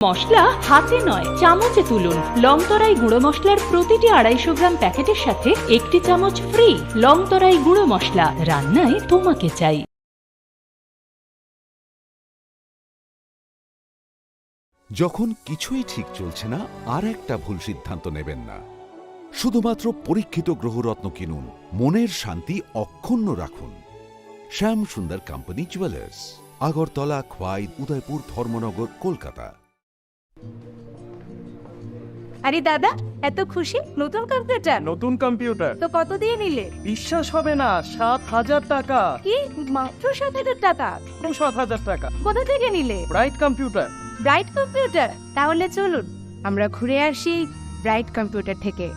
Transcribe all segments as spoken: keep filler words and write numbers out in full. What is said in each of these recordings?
মশলা হাতে নয়, চামচে তুলুন। লংতরাই গুঁড়ো মশলার প্রতিটি আড়াইশো গ্রাম প্যাকেটের সাথে একটি চামচ ফ্রি। লংতরাই গুঁড়ো মশলা, রান্নায় তোমাকে চাই। যখন কিছুই ঠিক চলছে না, আর একটা ভুল সিদ্ধান্ত নেবেন না। শুধুমাত্র পরীক্ষিত গ্রহরত্ন কিনুন, মনের শান্তি অক্ষুণ্ণ রাখুন। শ্যাম সুন্দর কোম্পানি জুয়েলার্স, আগরতলা, খোয়াই, উদয়পুর, ধর্মনগর, কলকাতা। আরে দাদা, এত খুশি? নতুন কম্পিউটার? নতুন কম্পিউটার। তো কত দিয়ে নিলে? বিশ্বাস হবে না, সাত হাজার টাকা। কি? মাত্র সাত হাজার টাকা? মাত্র সাত হাজার টাকা। কোথা থেকে নিলে? Bright computer. Bright computer? তাহলে চলুন, আমরা ঘুরে আসি ব্রাইট কম্পিউটার থেকে।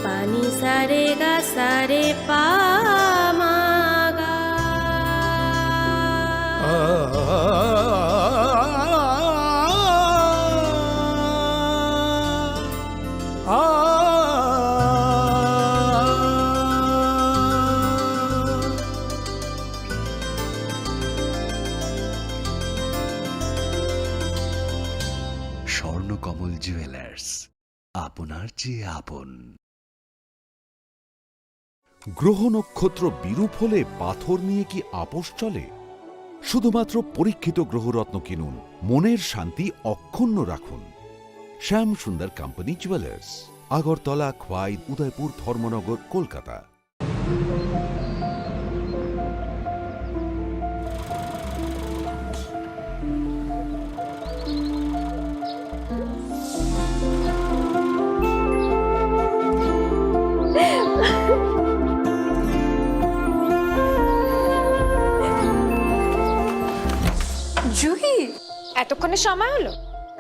Pani sare ga sare pa ma ga. Swarnakamal jewellers, আপনার চেয়ে আপন। গ্রহ নক্ষত্র বিরূপ হলে পাথর নিয়ে কি আপোষ চলে? শুধুমাত্র পরীক্ষিত গ্রহরত্ন কিনুন, মনের শান্তি অক্ষুণ্ণ রাখুন। শ্যাম সুন্দর কোম্পানি জুয়েলার্স, আগরতলা, খোয়াই, উদয়পুর, ধর্মনগর, কলকাতা। জুহি, এতক্ষণে সময় হলো?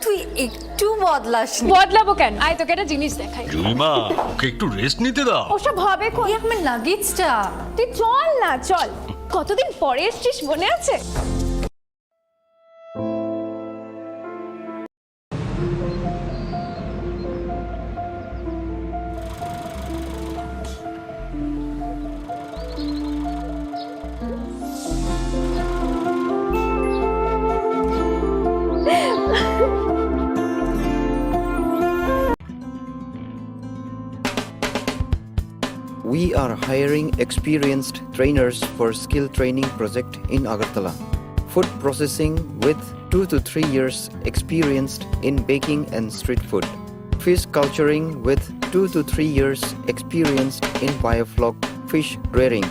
তুই একটু বদলাসনি। বদলাবো কেন? আয়, তোকে একটা জিনিস দেখাই। জুইমা, ওকে একটু রেস্ট নিতে দাও। ওসব হবে কোন? এই আমার লাগেজটা। তুই চল না, চল। কতদিন পরে এসছিস, মনে আছে? We are hiring experienced trainers for skill training project in Agartala. Food processing with two to three years experience in baking and street food. Fish culturing with two to three years experience in biofloc fish rearing.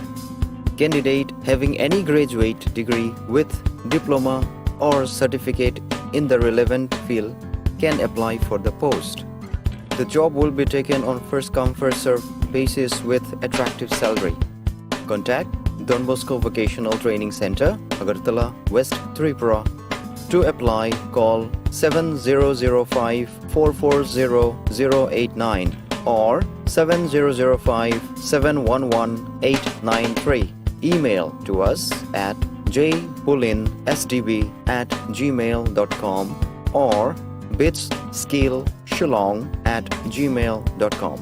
Candidate having any graduate degree with diploma or certificate in the relevant field can apply for the post. The job will be taken on first come first serve basis with attractive salary. Contact Don Bosco Vocational Training Center, Agartala, West Tripura. To apply, call seven zero zero five four four zero zero eight nine or seven zero zero five seven one one eight nine three. Email to us at j pulin s d b at gmail dot com or bits skill shillong at gmail dot com.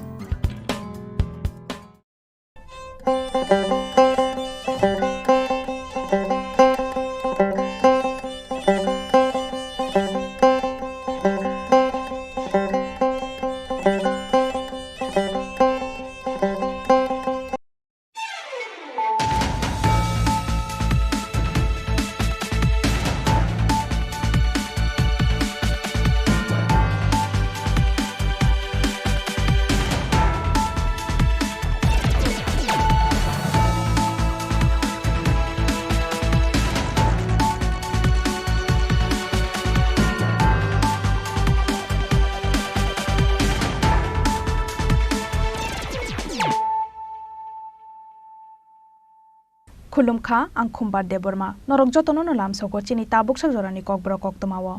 Khulumkha, ang Khumbar Debbarma. Norok jotono no lamsogo chini tabuksa jorani kokborok koktwmao.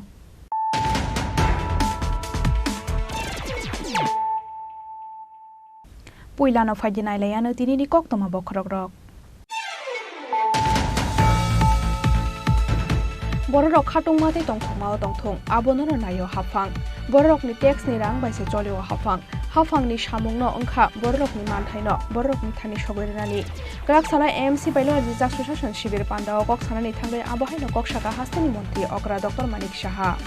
Puilano phaidi nailaiano tinini koktwma bokhorokrok. Bororok khatungma tei tongthokmao tongthung, abono no naio haphang. Bororokni tax ni rang bai se cholio haphang. Haphangni samungno wngkha bororokni manthaino bororokni thani sogwi rwnani. Kwrak salo A M C bailo ajijak Sushason Shibir pandao kok sanani thangwi abo haino kok saka hasteni montri okra Doctor Manik Saha.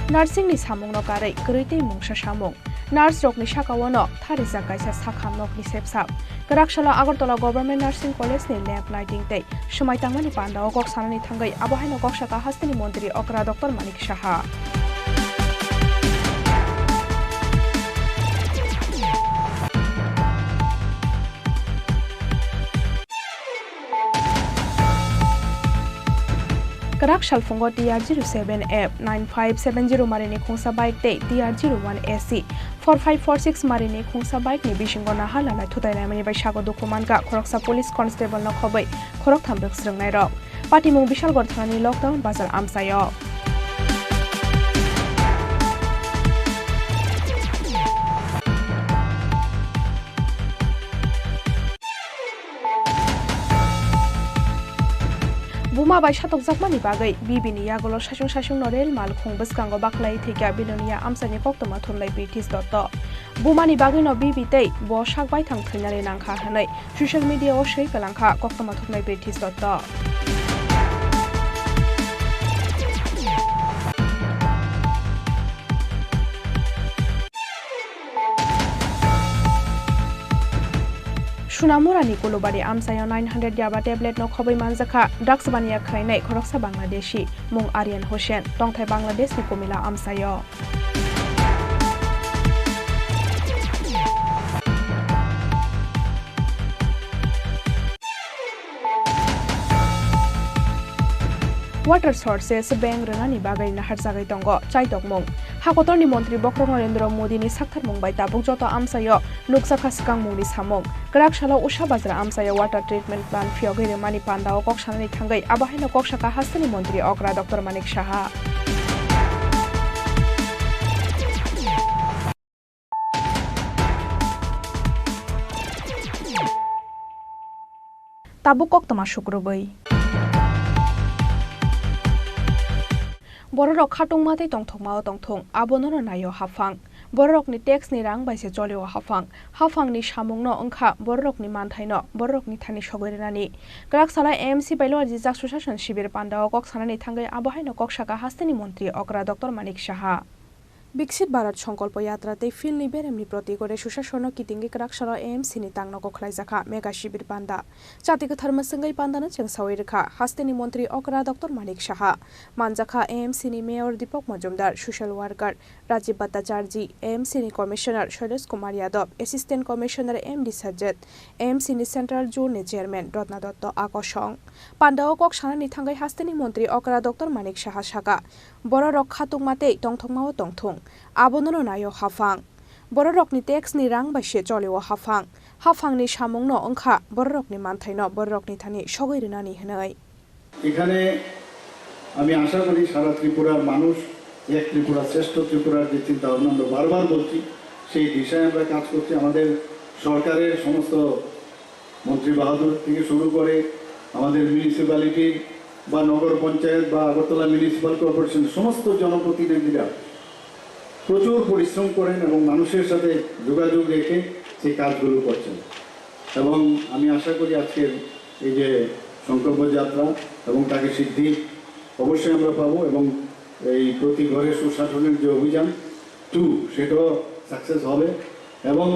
Nursing ni samungno karwi kwrwi tei mungsa samung. Nurse rokni sakao no tharijak kaisa sakham nokni sepsap. Kwrak salo Agartala Government Nursing College ni lab lighting tei swmai tangmani pandao kok sanani thangwi abo haino kok saka hasteni montri okra Doctor Manik Saha. Kwrak salphungo T R zero seven F nine five seven zero marini khungsa bike tei T R zero one A C four five four six marini khungsa bike ni bisingo naha lalai thutai laimani bai sago dukhu mankha khoroksa police constable no khobwi khoroktham rwk swrwngnairok. Patimung Bishalgarh thanani lockdown bazar amchaio. Buma bai satokjakmani bagwi B B ni yagulo saichung saichungno rel malkhung bwskango bakhlai thwikha Bilonia amchaini koktwma Thumlai Pritish Dotto. Bumani bagwino B B tei bo sak baithang thwinani nangkha hwnwi social media-o swi kwlangkha koktwma Thumlai Pritish Dotto. Sunamurani Kulubari amchaio nine hundred yaba tablet no khobwi manjakha drugs baniya khlainai khoroksa Bangladeshi, mung Aryan Hussain, tongthai Bangladesh ni Kumila amchaio. Water sources beng rwnani bagwi naharjagwi tongo chaitokmung. Hakotorni montri Bokhorok Narendra Modini saktharmung bai tabuk joto amchaio nukjakha swkangmungni samung. Kwrak salo Usha Bazar amchaio water treatment plant phiyogwi rwmani pandao kok sanani thangwi abo haino kok saka hasteni montri okra Doctor Manik Saha. Tabuk koktwma sukrubwi. Bororok khatungma tei tongthokmao tongthung, abono no naio haphang. Bororokni tax ni rang bai se cholio haphang. Haphangni samungno wngkha bororokni manthaino bororokni thani sogwi rwnani. Kwrak salo A M C bailo ajijak Sushason Shibir pandao kok sanani thangwi abo haino kok saka hasteni montri okra Doctor Manik Saha. Viksit Bharat Sankalpa Yatra tei Field ni beremni protiko Sushasono kitingwi kwrak salo A M C ni tangnogo khlaijakha mega shibir panda. Chati kwthar mwswngwi pandano chengsawi rwkha hasteni montri okra Doctor Manik Saha. Manjakha A M C ni Mayor Deepak Majumdar, social worker Rajiv Bhattacharjee, A M C ni Commissioner Shailesh Kumar Yadav, Assistant Commissioner M D Sajjad, A M C ni Central Zone ni Chairman Ratna Dotto Akosong. Pandao kok sanani thangwi hasteni montri okra Doctor Manik Saha saka, bororok khatungma tei tongthokmao tongthung, abono no naio haphang. Bororokni tax ni rang bai se cholio haphang. Haphangni samungno wngkha bororokni manthaino bororokni thani sogwi rwnani hwnwi. এখানে আমি আশা করি সারা ত্রিপুরার মানুষ এক ত্রিপুরা শ্রেষ্ঠ ত্রিপুরার যে চিন্তা ভাবনা আমরা বারবার বলছি, সেই দিশায় আমরা কাজ করছি। আমাদের সরকারের সমস্ত মন্ত্রী বাহাদুর থেকে শুরু করে আমাদের মিউনিসিপ্যালিটির বা নগর পঞ্চায়েত বা আগরতলা মিউনিসিপ্যাল কর্পোরেশন সমস্ত জনপ্রতিনিধিরা প্রচুর পরিশ্রম করেন এবং মানুষের সাথে যোগাযোগ রেখে সেই কাজগুলো করছেন। এবং আমি আশা করি আজকের এই যে সংকল্প যাত্রা এবং তাকে সিদ্ধি অবশ্যই আমরা পাবো এবং এই প্রতি ঘরে সুশাসনের যে অভিযান টু সেটাও সাকসেস হবে। এবং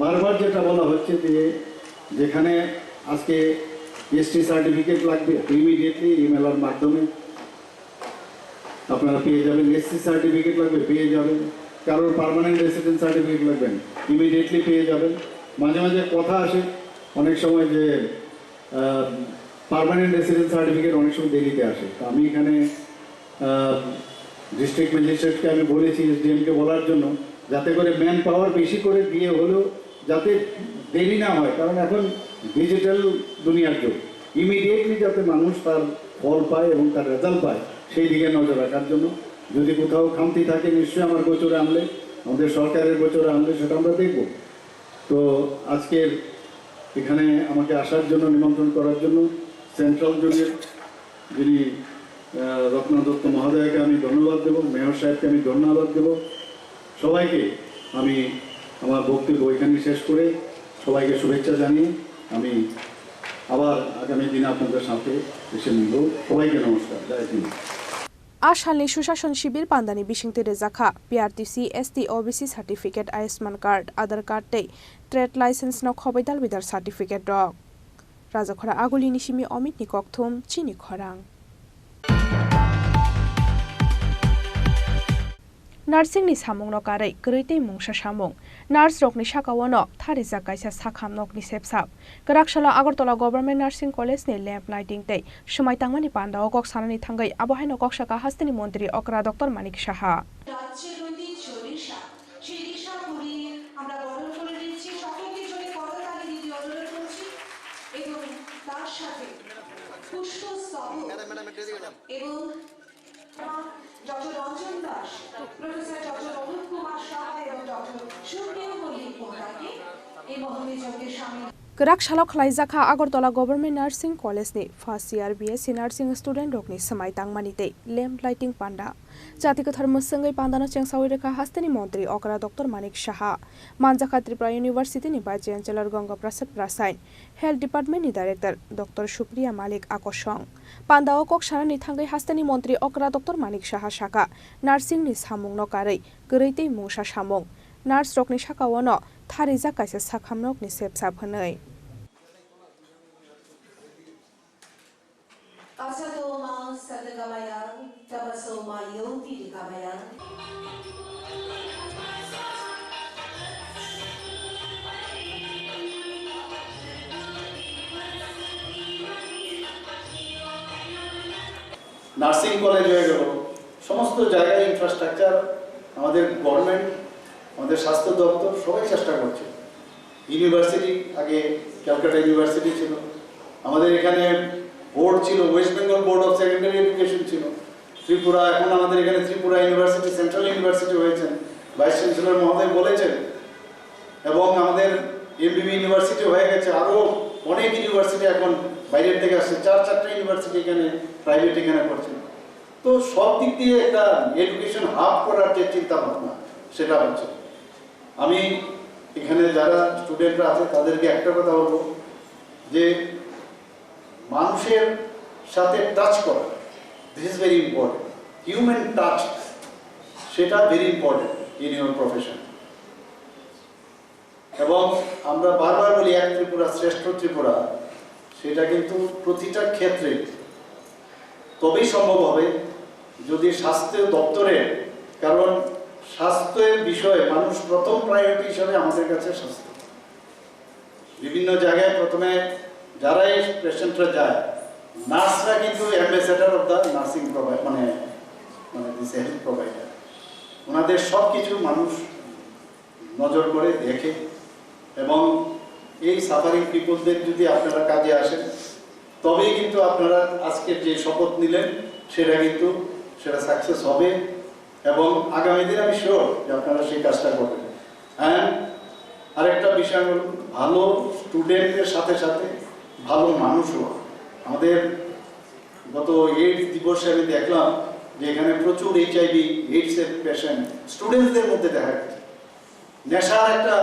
বারবার যেটা বলা হচ্ছে যে যেখানে আজকে এসটি সার্টিফিকেট লাগবে, ইমিডিয়েটলি ইমেলার মাধ্যমে আপনারা পেয়ে যাবেন। এসসি সার্টিফিকেট লাগবে, পেয়ে যাবেন। কারোর পার্মানেন্ট রেসিডেন্ট সার্টিফিকেট লাগবেন, ইমিডিয়েটলি পেয়ে যাবেন। মাঝে মাঝে কথা আসে, অনেক সময় যে পার্মানেন্ট রেসিডেন্ট সার্টিফিকেট অনেক সময় দেরিতে আসে। তো আমি এখানে ডিস্ট্রিক্ট ম্যাজিস্ট্রেটকে আমি বলেছি, এসডিএমকে বলার জন্য, যাতে করে ম্যান পাওয়ার বেশি করে দিয়ে হলেও যাতে দেরি না হয়, কারণ এখন ডিজিটাল দুনিয়ার যুগ। ইমিডিয়েটলি যাতে মানুষ তার ফল পায় এবং তার রেজাল্ট পায়, সেই দিকে নজর রাখার জন্য। যদি কোথাও খামতি থাকে, নিশ্চয়ই আমার গোচরে আনলে, আমাদের সরকারের গোচরে আনলে সেটা আমরা দেখব। তো আজকের এখানে আমাকে আসার জন্য, নিমন্ত্রণ করার জন্য সেন্ট্রাল জোনের যিনি, আহ, রত্না দত্ত মহোদয়কে আমি ধন্যবাদ দেব, মেয়র সাহেবকে আমি ধন্যবাদ দেব। সবাইকে আমি আমার বক্তব্য এখানে শেষ করে সবাইকে শুভেচ্ছা জানিয়ে আমি আবার আগামী দিনে আপনাদের সাথে এসে মিলব। সবাইকে নমস্কার, জয় Hind. A salni Sushason Shibir pandani bisingtwi rwjakha P R T C, S T, O B C certificate, Ayushman card, Aadhaar card tei trade license no khobwi dalbidal certificate rok. Rajakhora Agulini simi Omitni kokthum, chini khorang. Nursing ni samung no karwi kwrwi tei mungsa samung. Nurse rok ni saka o no tharijak kaisa sakham nok ni sepsap. Kwrak salo Agartala Government Nursing College ni lamp lighting tei swmai tangmani panda o kok sanani thangwi abo haino kok saka hasteni montri okra Doctor Manik Saha. রাজ্যের ঐতিহ্য রিশা, সেই রিশা পরিয়ে আমরা বরণ করে নিচ্ছি সকলকে জোরে করতালি দিতে অনুরোধ করছি এবং তার সাথে পুষ্প স্তবক এবং ডক্টর রঞ্জন দাস, প্রফেসর ডক্টর অনুপ কুমার সাহা এবং ডক্টর সুপ্রিয় মল্লিক মহোদয়কে এই মহতী যজ্ঞে সামিল Kwrak salo khwlaijakha Agartala Government Nursing College ni first year B S C Nursing student rokni swmai tangmani tei lamp lighting panda. Chati kwthar mwswngwi pandano chengsawi rwkha hasteni montri okra Doctor Manik Saha, manjakha Tripura University ni Vice Chancellor Ganga Prasad Prasain, Health Department ni Director Doctor Supriya Malik Akosong. Panda o kok sanani thangwi hasteni montri okra Doctor Manik Saha saka, nursing ni samung no karwi, kwrwi tei mungsa samung. Nurse rokni saka o no tharijak kaisa sakham nok ni sepsap hwnwi. Asato ma sadgamaya, tamaso ma jyotirgamaya. Nursing college হয়ে গেল, সমস্ত জায়গায় ইনফ্রাস্ট্রাকচার আমাদের গভর্নমেন্ট, আমাদের স্বাস্থ্য দপ্তর সবাই চেষ্টা করছে। ইউনিভার্সিটি, আগে ক্যালকাটা ইউনিভার্সিটি ছিল, আমাদের এখানে বোর্ড ছিল, west Bengal board of secondary education ছিল ত্রিপুরা, এখন আমাদের এখানে ত্রিপুরা ইউনিভার্সিটি, সেন্ট্রাল ইউনিভার্সিটি হয়েছে। ভাইস চ্যান্সেলর মহোদয় বলেছেন, এবং আমাদের এমবিবি ইউনিভার্সিটি হয়ে গেছে, আরও অনেক ইউনিভার্সিটি এখন বাইরের থেকে আসছে, চার চারটা ইউনিভার্সিটি এখানে প্রাইভেট এখানে করছে। তো সব দিক দিয়ে একটা এডুকেশন হাব করার যে চিন্তা ভাবনা, সেটা হচ্ছে। আমি এখানে যারা স্টুডেন্টরা আছে, তাদেরকে একটা কথা বলবো যে মানুষের সাথে টাচ করা, this is very important. Human touch, সেটা very important in your profession. এবং আমরা বারবার বলি, এক ত্রিপুরা, শ্রেষ্ঠ ত্রিপুরা, সেটা কিন্তু প্রতিটা ক্ষেত্রে তবেই সম্ভব হবে যদি স্বাস্থ্য দপ্তরের, কারণ স্বাস্থ্যের বিষয়ে মানুষ প্রথম প্রায়োরিটি হিসাবে আমাদের কাছে স্বাস্থ্য। বিভিন্ন জায়গায় প্রথমে যারাই পেশেন্টরা যায়, নার্সরা কিন্তু ambassador of the nursing provide, মানে, মানে দিস হেলথ প্রোভাইডার। ওনাদের সব কিছু মানুষ নজর করে দেখে, এবং এই সাফারিং পিপলদের যদি আপনারা কাজে আসেন, তবেই কিন্তু আপনারা আজকের যে শপথ নিলেন, সেটা কিন্তু, সেটা সাকসেস হবে। এবং আগামী দিন আমি শিওর যে আপনারা সেই কাজটা করবেন। অ্যান্ড আরেকটা বিষয় হল, ভালো স্টুডেন্টের সাথে সাথে ভালো মানুষও। আমাদের গত এইডস দিবসে আমি দেখলাম যে এখানে প্রচুর এইচআইভি এইডসের পেশেন্ট স্টুডেন্টসদের মধ্যে দেখা গেছে। নেশার একটা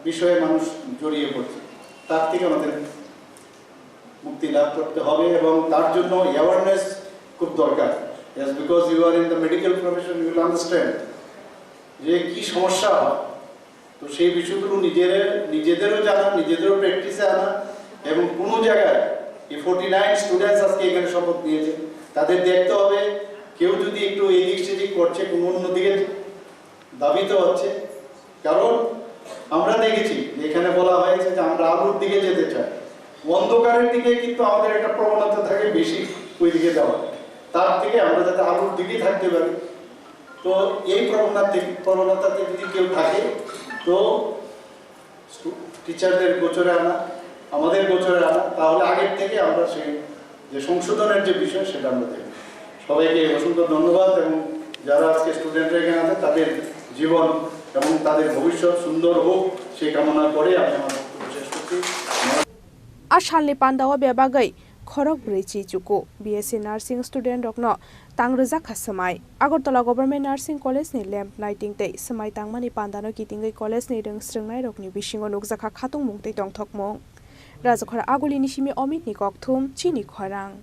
বিষয়ে মানুষ জড়িয়ে পড়ছে, তার থেকে আমাদের মুক্তি লাভ করতে হবে এবং তার জন্য অ্যাওয়ারনেস খুব দরকার। Yes, because you are in the medical profession, you will understand যে কি সমস্যা হয়। তো সেই বিষয়গুলো নিজেরা, নিজেদেরও জানা, নিজেদেরও প্র্যাকটিসে আনা, এবং কোনো জায়গায় এই ফর্টি নাইন স্টুডেন্টস আজকে এখানে শপথ নিয়েছে, তাদের দেখতে হবে কেউ যদি একটু এদিক সেদিক করছে, কোনো অন্যদিকে ধাবিত হচ্ছে। কারণ আমরা দেখেছি যে এখানে বলা হয়েছে যে আমরা আলোর দিকে যেতে চাই, অন্ধকারের দিকে কিন্তু আমাদের একটা প্রবণতা থাকে বেশি ওই দিকে যাওয়া। তার থেকে আমরা যাতে আলোর দিকেই থাকতে পারি, তো এই প্রবণতা থেকে, প্রবণতাতে যদি কেউ থাকে, তো স্টু-, টিচারদের গোচরে আনা, আমাদের গোচরে আনা, তাহলে আগের থেকে আমরা সেই যে সংশোধনের যে বিষয়, সেটা আমরা দেখব। সবাইকে অসংখ্য ধন্যবাদ এবং যারা আজকে স্টুডেন্টরা এখানে আছে, তাদের জীবন এবং তাদের ভবিষ্যৎ সুন্দর হোক, সেই কামনা করে আমি আমার বক্তব্য শেষ করছি। A salni pandao bebagwi khorok brwi chi chuku B S C nursing student rokno tang rwjak kha swmai. Agartala Government Nursing College ni lamp lighting tei swmai tangmani pandano kitingwi college ni rwng swrwngnairokni bisingo nukjakha khatungmung tei tongthokmung. Rajakhor Agulini simi Omitni kokthum, chini khorang.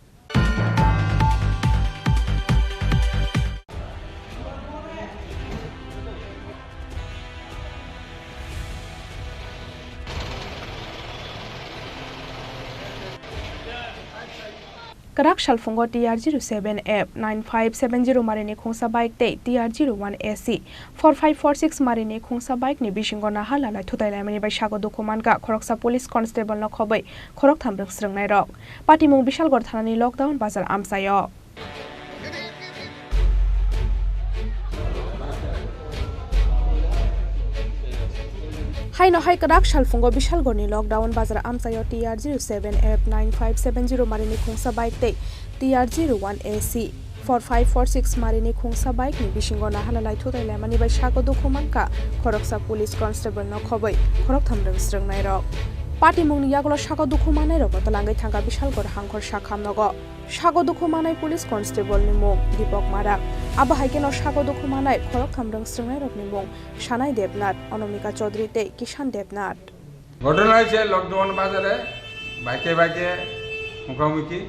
Kwrak salphungo T R zero seven F nine five seven zero marini khungsa bike tei T R zero one A C four five four six marini khungsa bike ni bisingo naha lalai thutai laimani bai sago dukhu mankha khoroksa police constable no khobwi khoroktham rwng swrwngnairok. Patimung Bishalgarh thanani Lockdown bazar amchaio. Haino hai kwrak salphungo Bishalgarhni Lockdown bazar amchaio T R zero seven F nine five seven zero marini khungsa bike tei T R zero one A C four five four six marini khungsa bike ni bisingo naha lalai thutai laimani bai sago dukhu mankha khoroksa police constable no khobwi khoroktham rwng swrwngnairok. Patimungni yagulo sago dukhu mannairokno twlangwi thangkha Bishalgarh Hangkhor Sakham nogo. Sago dukhu manai police constable ni mung Deepak Marak. Abo hai kheno sago dukhu manai khoroktham rwng swrwngnairokni mung Sanai Debnath, Anamika Chaudhary tei Kishan Debnath. ঘটনা হয়েছে লকডাউন বাজারে বাইকে বাইকে মুখোমুখি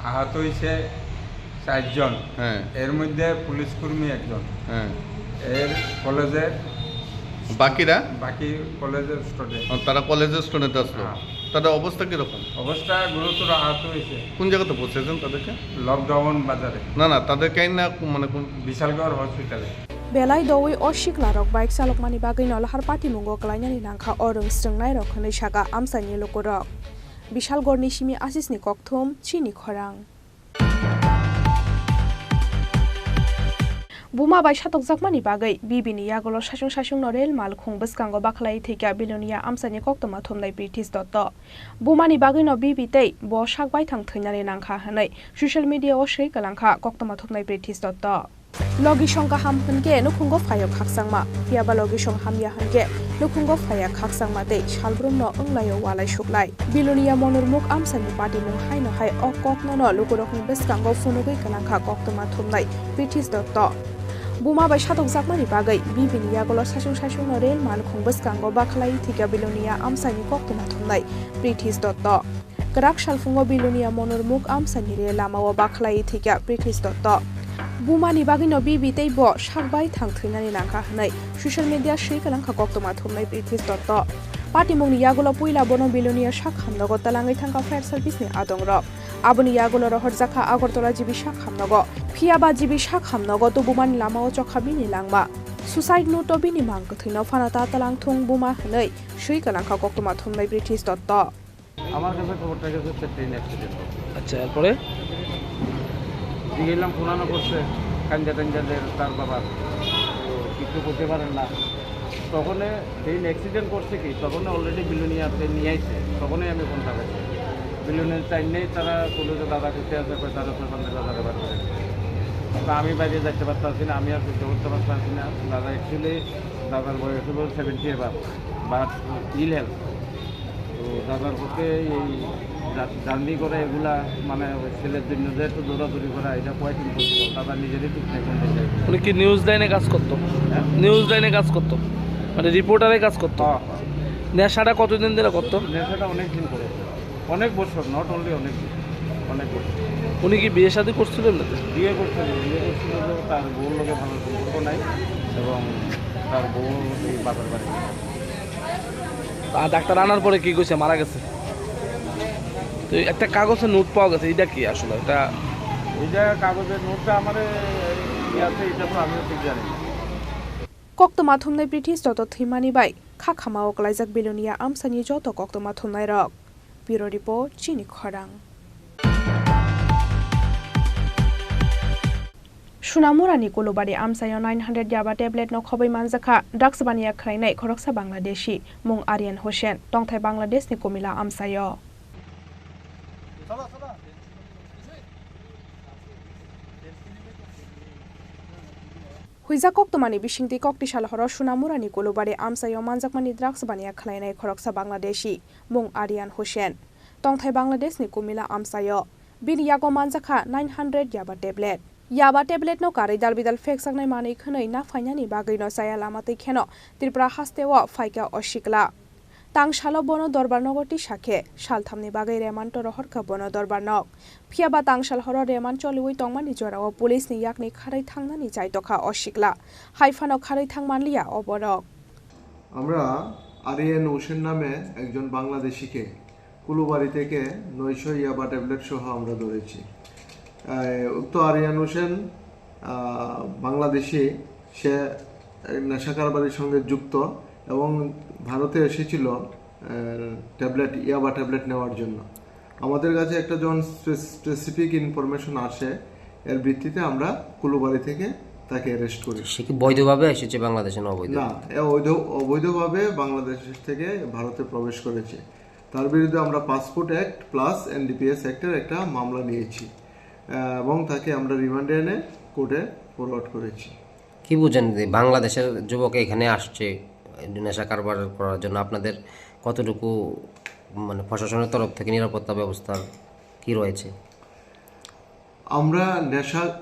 আহত হয়েছে চারজন। হ্যাঁ। এর মধ্যে পুলিশ কর্মী একজন। হ্যাঁ। এর কলেজের বাকিরা? বাকি কলেজের স্টুডেন্ট। ও, তারা কলেজের স্টুডেন্ট আসলো। হ্যাঁ। তাদের অবস্থা কিরকম? অবস্থা গুরুতর আহত হয়েছে। কোন জায়গাতে পৌঁছেছেন তাদেরকে? লকডাউন বাজারে। না, না, তাদেরকে না কো-, মানে কোন বিশালগড় হসপিটালে। Belai doui o siklarok bike chalokmani bagwino lahar patimungo kwlainani nangkha o rwng swrwngnairok hwnwi sakha amchaini lukurok. Bishalgarhni simi Asisni kokthum, chini khorang. Buma bai satokjakmani bagwi bibini yagulo saichung saichungno rel malkhung bwskango bakhlai thwikha Bilonia amchaini koktwma thumnai Pritish Dotto. Bumani bagwino bibi tei bo sak baithang thwinani nangkha hwnwi social media-o swi kwlangkha koktwma thumnai Pritish Dotto. Logisong kaham hwnkhe nukhungo phaio khakchangma, phiyaba logisong hamya hwnkhe nukhungo phaiya khakchangma tei salbrumno wnglaio walai suklai. Bilonia Monurmuk amchaini patimung haino hai o koknono lukurokni bwskango phunugwi kwlangkha koktwma thumnai Pritish Dotto. Buma bai satokjakmani bagwi bibini yagulo saichung saichungno rel malkhung bwskango bakhlai thwikha Bilonia amchaini koktwma thumnai Pritish Dotto. Kwrak salphungo Bilonia Monurmuk amchaini rel lamao bakhlai thwikha Pritish Dotto. Bumani bagwino bibi tei bo sak baithang thwinani nangkha hwnwi social media swi kwlangkha koktwma thumnai Pritish Dotto. Patimungni yagulo puila bono Bilonia sak hamnogo twlangwi thangkha fire service ni adongrok. Aboni yagulo rohorjakha Agartala G B sak hamnogo. Phiyaba G B sak hamnogo tubumani lamao chokha bini langma. Suicide note-o bini mang kwthwino phano ta twlangthung buma hwnwi swi kwlangkha koktwma thumnai Pritish Dotto. আমার কাছে খবরটা গেছে হচ্ছে train accident হয়েছে। আচ্ছা, এরপরে? জিজ্ঞেসলাম ফোন আনা করছে, কান্দা টান্দা যে তার বাবা, তো কিছু বলতে পারেন না। তখনই ট্রেন অ্যাক্সিডেন্ট করছে কি, তখনই অলরেডি বিলোনিয়া ট্রেন নিয়ে আইছে, তখনই আমি ফোনটা পাইছি। বিলোনিয়া ট্রেন নেই, তারা বললো যে দাদা কোথায় আছে, কয় দাদা তো সন্ধ্যা দাদা বার করে। তা আমি বাইরে যাইতে পারতাছি না, আমি আর সহ্য করতে পারতাছি না। দাদা অ্যাকচুয়ালি দাদার বয়স হলো সেভেন্টি এবার, বাট ইল হেলথ। তো দাদার পক্ষে এই জা-, জার্নি করা এগুলা, মানে, ওই ছেলের জন্য যে একটু দৌড়াদৌড়ি করা, এটা কোয়াইট ইম্পসিবল। দাদা নিজেরই ঠিক নেই কোন দিকে। উনি কি নিউজ লাইনে কাজ করতো? হ্যাঁ? নিউজ লাইনে কাজ করতো, মানে, রিপোর্টারে কাজ করতো? হ্যাঁ, হ্যাঁ। নেশাটা কতদিন ধরে করতো? নেশাটা অনেক দিন করে, অনেক বছর, নট অনলি অনেক দিন, অনেক বছর। উনি কি বিয়ে শাদী করছিলেন? বিয়ে করছিলেন, বিয়ে করছিল যে তার বউর লগে ভালো সম্পর্ক নাই এবং তার বউ এই বাপের বাড়ি। আর ডাক্তার আনার পরে কি কইছে? মারা গেছে। তো একটা কাগজে নোট পাওয়া গেছে, এটা কি আসলে? এটা এটা কাগজের নোটটা আমার ইয়ে আছে, এটা তো আমিও ঠিক জানি না। Koktwma thumnai Pritish Dotto thwimani bai kha khamao kwlaijak Bilonia amchaini joto koktwma thumnairok. Bureau Report, chini khorang. Sunamurani Kulubari amchaio nine hundred yaba tablet no khobwi manjakha drugs baniya khlainai khoroksa Bangladeshi, mung Aryan Hussain, tongthai Bangladesh ni Kumila amchaio. Huijak koktwmani bisingtwi kokti sal horo Sunamurani Kulubari amchaio manjakmani drugs baniya khlainai khoroksa Bangladeshi, mung Aryan Hussain. Tongthai Bangladeshni Kumila amchaio. Bini yago manjakha nine hundred yaba tablet. Yaba tabletno karwi dalbidal phekjaknai manwi khwnwi naphainani bagwino chaya lama twi kheno Tripura hasteo phaikha o sikla. Tangsalo bono dorbar nogo tisa khe salthamni bagwi remand rohorkha bono dorbar nog. Phiyaba tangsal horo remand choliwi tongmani jorao police ni yakni kharwi thangnani chaitokha o sikla. Haiphano kharwi thang manliya o borok. আমরা আরিয়ান হোসেন নামে একজন বাংলাদেশিকে কুলুবাড়ি থেকে নয়শো ইয়াবা ট্যাবলেট সহ আমরা ধরেছি। আহ, উক্ত আরিয়ান হোসেন, আহ, বাংলাদেশি, সে নেশা কারবারির সঙ্গে যুক্ত এবং ভারতে এসেছিল, আহ, ট্যাবলেট, ইয়াবা ট্যাবলেট নেওয়ার জন্য। আমাদের কাছে একটা যখন স্পে-, স্পেসিফিক ইনফরমেশন আসে, এর ভিত্তিতে আমরা কুলুবাড়ি থেকে তাকে অ্যারেস্ট করি। সে কি বৈধভাবে এসেছে বাংলাদেশে না অবৈধ? না, এ অবৈধ, অবৈধভাবে বাংলাদেশ থেকে ভারতে প্রবেশ করেছে। তার বিরুদ্ধে আমরা পাসপোর্ট অ্যাক্ট প্লাস এনডিপিএস অ্যাক্টের একটা মামলা নিয়েছি, আহ, এবং তাকে আমরা রিমান্ডে এনে কোর্টে ফরওয়ার্ড করেছি। কি বুঝেন যে বাংলাদেশের যুবক এখানে আসছে নেশা কারবার করার জন্য? আপনাদের কতটুকু, মানে, প্রশাসনের তরফ থেকে নিরাপত্তা ব্যবস্থা কি রয়েছে? আমরা নেশা,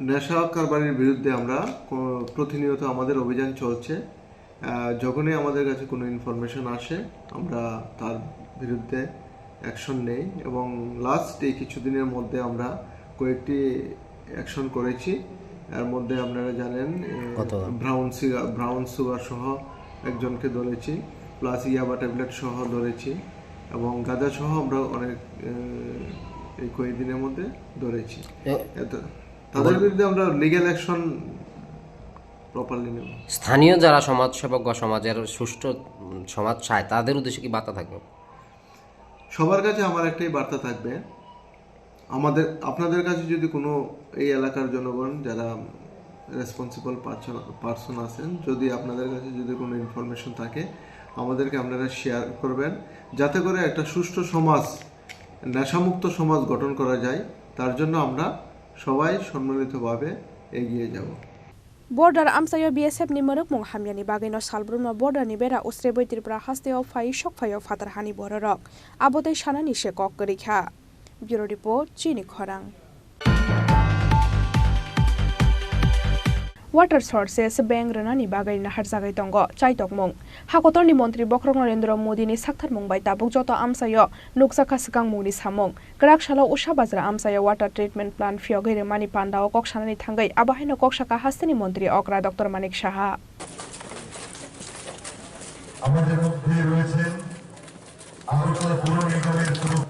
নেশা কারবারির বিরুদ্ধে আমরা কো-, প্রতিনিয়ত আমাদের অভিযান চলছে। আহ, যখনই আমাদের কাছে কোনো ইনফরমেশন আসে, আমরা তার বিরুদ্ধে অ্যাকশন নেই এবং লাস্ট এই কিছুদিনের মধ্যে আমরা কয়েকটি অ্যাকশন করেছি। এর মধ্যে আপনারা জানেন, এ, কত? ব্রাউন সিগা-, ব্রাউন সুগার সহ একজনকে ধরেছি, প্লাস ইয়াবা ট্যাবলেট সহ ধরেছি এবং গাঁজা সহ আমরা অনেক, এ, এই কয়েকদিনের মধ্যে ধরেছি। এ, এত, তাদের বল- বিরুদ্ধে আমরা লিগ্যাল অ্যাকশন প্রপারলি নেব। স্থানীয় যারা সমাজসেবক বা সমাজের সুষ্ঠু, উম, সমাজ চায়, তাদের উদ্দেশ্যে কি বার্তা থাকবে? সবার কাছে আমার একটাই বার্তা থাকবে, আমাদের, আপনাদের কাছে যদি কোনো এই এলাকার জনগণ যারা রেসপন্সিবল পারসন, পারসন আছেন, যদি আপনাদের কাছে যদি কোনো ইনফরমেশন থাকে, আমাদেরকে আপনারা শেয়ার করবেন, যাতে করে একটা সুষ্ঠু সমাজ, নেশামুক্ত সমাজ গঠন করা যায়। তার জন্য আমরা সবাই সম্মিলিতভাবে এগিয়ে যাব। Border amchaio B S F ni mwrwkmung hamyani bagwino salbrumno border ni bera usrebwi Tripura hasteo phai sok phaio phatar hani bororok. Abo tei sanani se kok kwrwi kha. Bureau Report, Chini Khorang. Water sources bank rwnani bagwi naharjagwi tongo chaitokmung. Hakotorni montri bokhorok Narendra Modi ni saktharmung bai tabuk joto amchaio nukjakha swkangmungni samung. Kwrak salo Usha Bajra amchaio water treatment plant phiyogwi rwmani pandao kok sanani thangwi abo haino kok sakha hasteni montri okra Doctor Manik Saha. আমাদের মধ্যে রয়েছেন আগরতলা পৌর নিগমের তরফ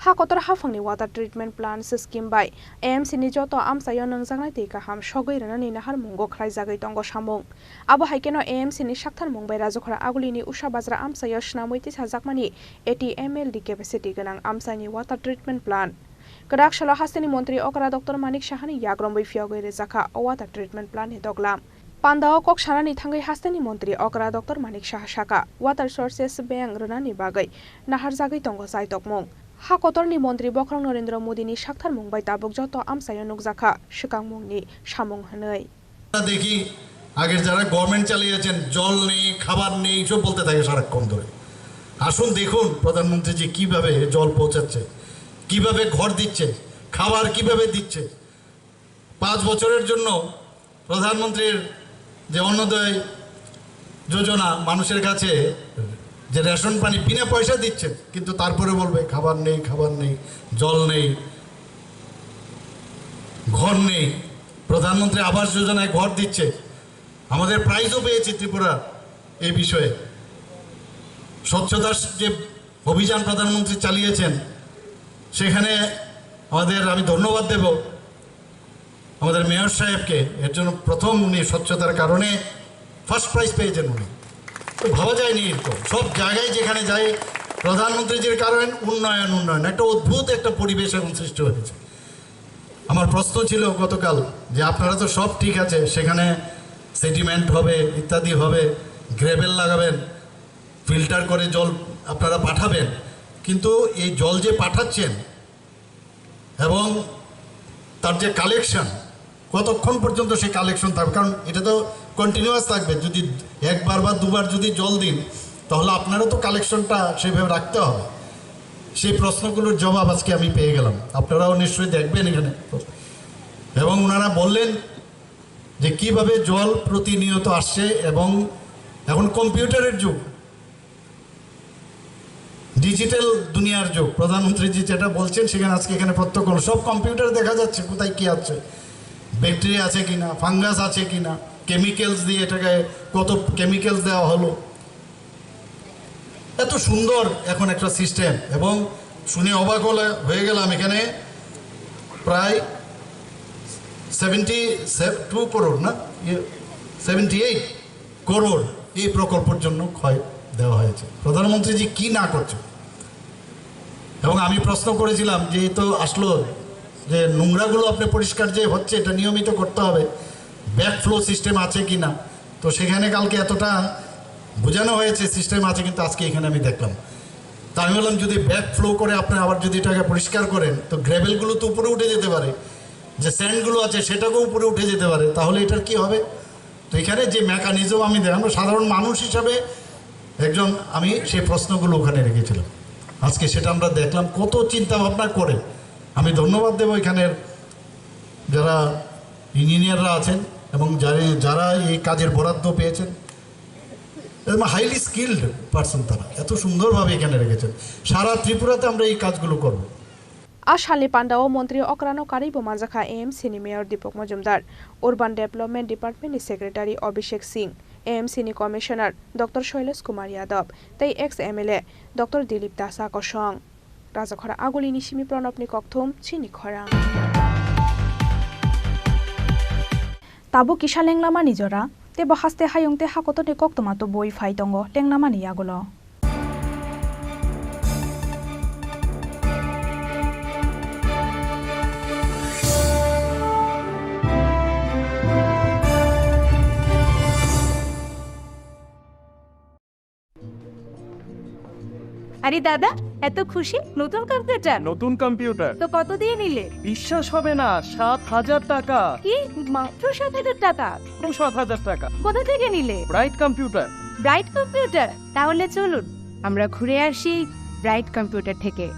Ha kotor haphangni water treatment plant scheme bai A M C ni joto amchaio nwngjaknai twi kaham sogwi rwnani naharmungo khlaijagwi tongo samung. Abo hai kheno A M C ni saktharmung bai Rajakhora Agulini Usha Bajra amchaio swnamwi tisajakmani eighty M L D capacity gwnang amchaini water treatment plant. Kwrak salo hasteni montri okra Doctor Manik Sahani yagromwi phiyogwi rwjakha o water treatment plant ni doglam. Pandao kok sanani thangwi hasteni montri okra Doctor Manik Saha sakha, water sources bank rwnani bagwi naharjagwi tongo chaitokmung. Ha kotorni montri bokhorok Narendra Modi ni saktharmung bai tabuk joto amchaio nukjakha swkangmungni samung hwnwi. দেখি আগের যারা গভর্নমেন্ট চালিয়েছেন, জল নেই, খাবার নেই, সব বলতে থাকে সারাক্ষণ ধরে। আসুন দেখুন প্রধানমন্ত্রী যে কিভাবে জল পৌঁছাচ্ছে, কিভাবে ঘর দিচ্ছে, খাবার কিভাবে দিচ্ছে। পাঁচ বছরের জন্য প্রধানমন্ত্রীর যে অন্নোদয় যোজনা, মানুষের কাছে যে রেশন পানি বিনা পয়সা দিচ্ছেন, কিন্তু তারপরে বলবে খাবার নেই, খাবার নেই, জল নেই, ঘর নেই। প্রধানমন্ত্রী আবাস যোজনায় ঘর দিচ্ছে, আমাদের প্রাইজও পেয়েছে ত্রিপুরা এই বিষয়ে। স্বচ্ছতার যে অভিযান প্রধানমন্ত্রী চালিয়েছেন, সেখানে আমাদের, আমি ধন্যবাদ দেব আমাদের মেয়র সাহেবকে। এর জন্য প্রথম উনি স্বচ্ছতার কারণে ফার্স্ট প্রাইজ পেয়েছেন উনি। তো ভাবা যায়নি এরকম। সব জায়গায় যেখানে যাই, প্রধানমন্ত্রীজির কারণে উন্নয়ন, উন্নয়ন, একটা অদ্ভুত একটা পরিবেশ এখন সৃষ্টি হয়েছে। আমার প্রশ্ন ছিল গতকাল যে আপনারা তো সব ঠিক আছে, সেখানে সেটিমেন্ট হবে, ইত্যাদি হবে, গ্রেভেল লাগাবেন, ফিল্টার করে জল আপনারা পাঠাবেন, কিন্তু এই জল যে পাঠাচ্ছেন এবং তার যে কালেকশন, কতক্ষণ পর্যন্ত সেই কালেকশন থাকবে? কারণ এটা তো কন্টিনিউয়াস থাকবে। যদি একবার বা দুবার যদি জল দিন, তাহলে আপনারও তো কালেকশনটা সেইভাবে রাখতে হবে। সেই প্রশ্নগুলোর জবাব আজকে আমি পেয়ে গেলাম। আপনারাও নিশ্চয়ই দেখবেন এখানে। এবং ওনারা বললেন যে কিভাবে জল প্রতিনিয়ত আসছে, এবং এখন কম্পিউটারের যুগ, ডিজিটাল দুনিয়ার যুগ। প্রধানমন্ত্রীজি যেটা বলছেন, সেখানে আজকে এখানে প্রত্যক্ষ হলো। সব কম্পিউটার দেখা যাচ্ছে কোথায় কি আছে, ব্যাকটেরিয়া আছে কিনা, ফাঙ্গাস আছে কিনা, কেমিক্যালস দিয়ে এটাকে কত কেমিক্যালস দেওয়া হলো। এত সুন্দর এখন একটা সিস্টেম, এবং শুনে অবাক হলে হয়ে গেলাম, এখানে প্রায় সেভেন্টি টু করোড় না, ইয়ে, সেভেন্টি এইট করোড় এই প্রকল্পের জন্য ক্ষয় দেওয়া হয়েছে। প্রধানমন্ত্রীজি কি না করছে? এবং আমি প্রশ্ন করেছিলাম যে এই তো আসলো, যে নোংরাগুলো আপনি পরিষ্কার যে হচ্ছে, এটা নিয়মিত করতে হবে, ব্যাক ফ্লো সিস্টেম আছে কি না। তো সেখানে কালকে এতটা বোঝানো হয়েছে সিস্টেম আছে, কিন্তু আজকে এখানে আমি দেখলাম। তা আমি বললাম, যদি ব্যাক ফ্লো করে আপনি আবার যদি এটাকে পরিষ্কার করেন, তো গ্র্যাভেলগুলো তো উপরে উঠে যেতে পারে, যে স্যান্ডগুলো আছে সেটাকেও উপরে উঠে যেতে পারে, তাহলে এটার কি হবে? তো এখানে যে মেকানিজম আমি দেখলাম, সাধারণ মানুষ হিসাবে একজন, আমি সেই প্রশ্নগুলো ওখানে রেখেছিলাম। আজকে সেটা আমরা দেখলাম, কত চিন্তা ভাবনা করে। আমি ধন্যবাদ দেবো এখানের যারা ইঞ্জিনিয়াররা আছেন এবং যারা, যারা এই কাজের বরাদ্দ পেয়েছেন, এবং হাইলি স্কিল্ড পারসন, তারা এত সুন্দরভাবে এখানে রেখেছেন। সারা ত্রিপুরাতে আমরা এই কাজগুলো করব। A salni pandao montri okrano karwibo manjakha A M C ni mayor Deepak Majumdar, Urban Development Department ni secretary Abhishek Singh, A M C ni commissioner Doctor Shailesh Kumar Yadav tei ex M L A Doctor Dilip Das a kosong. Rajakhora Agulini simi Pranabni kokthum chini khorang. Tabuk kisa lenglamani jora, teibo haste hayung tei hakotorni koktwma tubui phai tongo lenglamani yagulo. আরে দাদা, এত খুশি? নতুন কম্পিউটার? নতুন কম্পিউটার। তো কত দিয়ে নিলে? বিশ্বাস হবে না, সাত হাজার টাকা। কি? মাত্র সাত হাজার টাকা? মাত্র সাত হাজার টাকা। কোথা থেকে নিলে? Bright computer. Bright computer? তাহলে চলুন, আমরা ঘুরে আসি ব্রাইট কম্পিউটার থেকে।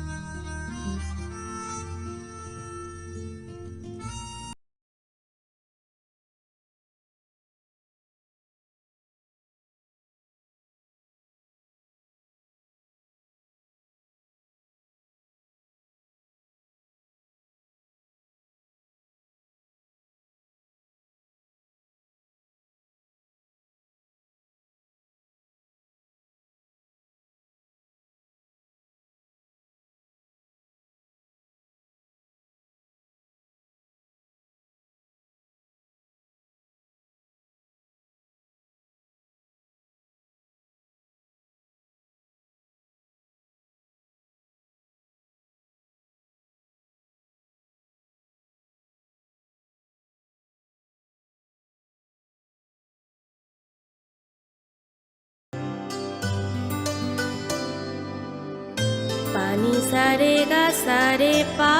Pani sare ga sare pa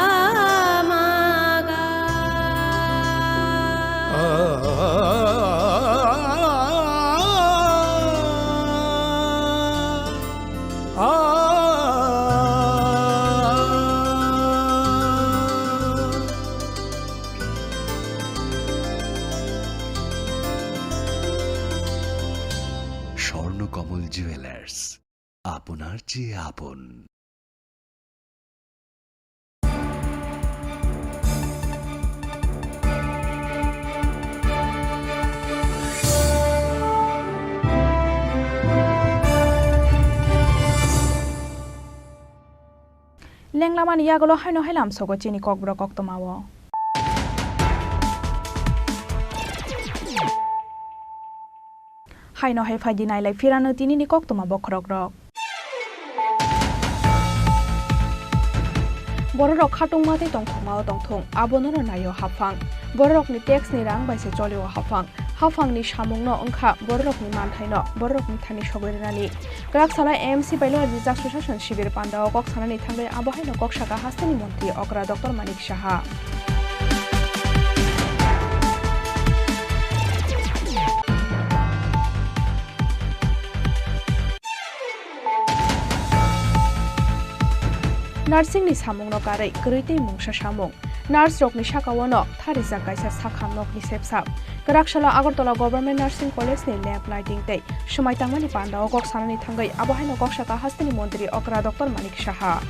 ma ga. Swarnakamal jewellers, আপনার চেয়ে আপন। Lenglamani yagulo haino hai lamsogo chini kokborok koktwmao. Haino hai phaidi nailai phirano tinini koktwma bokhorokrok. Bororok khatungma tei tongthokmao tongthung, abono naio haphang. Bororokni tax ni rang bai se cholio haphang. Haphangni samungno wngkha bororokni manthaino bororokni thani sogwi rwnani. Kwrak sala A M C bai loyar rijak Sushason Shibir pandao kok sanani thangwi abo haino kok saka hasteni montri okra Doctor Manik Saha. Nursing ni samungno karwi kwrwi tei mungsa samung. Nurse rokni sakao no tharijak kaisa sakham nokni sepsap. Kwrak salo Agartala Government Nursing College ni lab lighting tei swmai tangmani pandao kok sanani thangwi abo haino kok saka hasteni montri okra Doctor Manik Saha.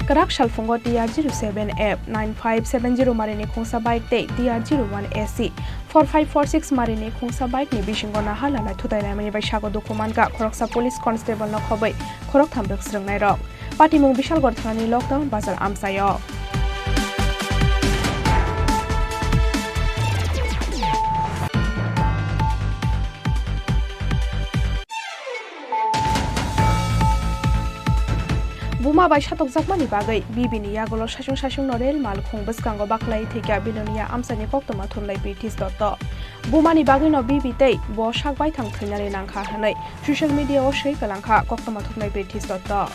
Kwrak salphungo T R zero seven F nine five seven zero marini khungsa bike tei T R zero one A C four five four six marini khungsa bike ni bisingo naha lalai thutai laimani bai sago dukhu mankha khoroksa police constable no khobwi khoroktham rwk swrwngnairok. Patimung Bishalgarh thanani lockdown bazar amchaio. Buma bai satokjakmani bagwi Bibi ni yagulo saichung saichung no rel mal khung bwskango bakhlai thwikha Bilonia amchaini koktwma thumnai Pritish Dotto. Buma ni bagwi no Bibi tei bo sak baithang thwinani nangkha hwnwi social media o swi kwlangkha koktwma thumnai Pritish Dotto.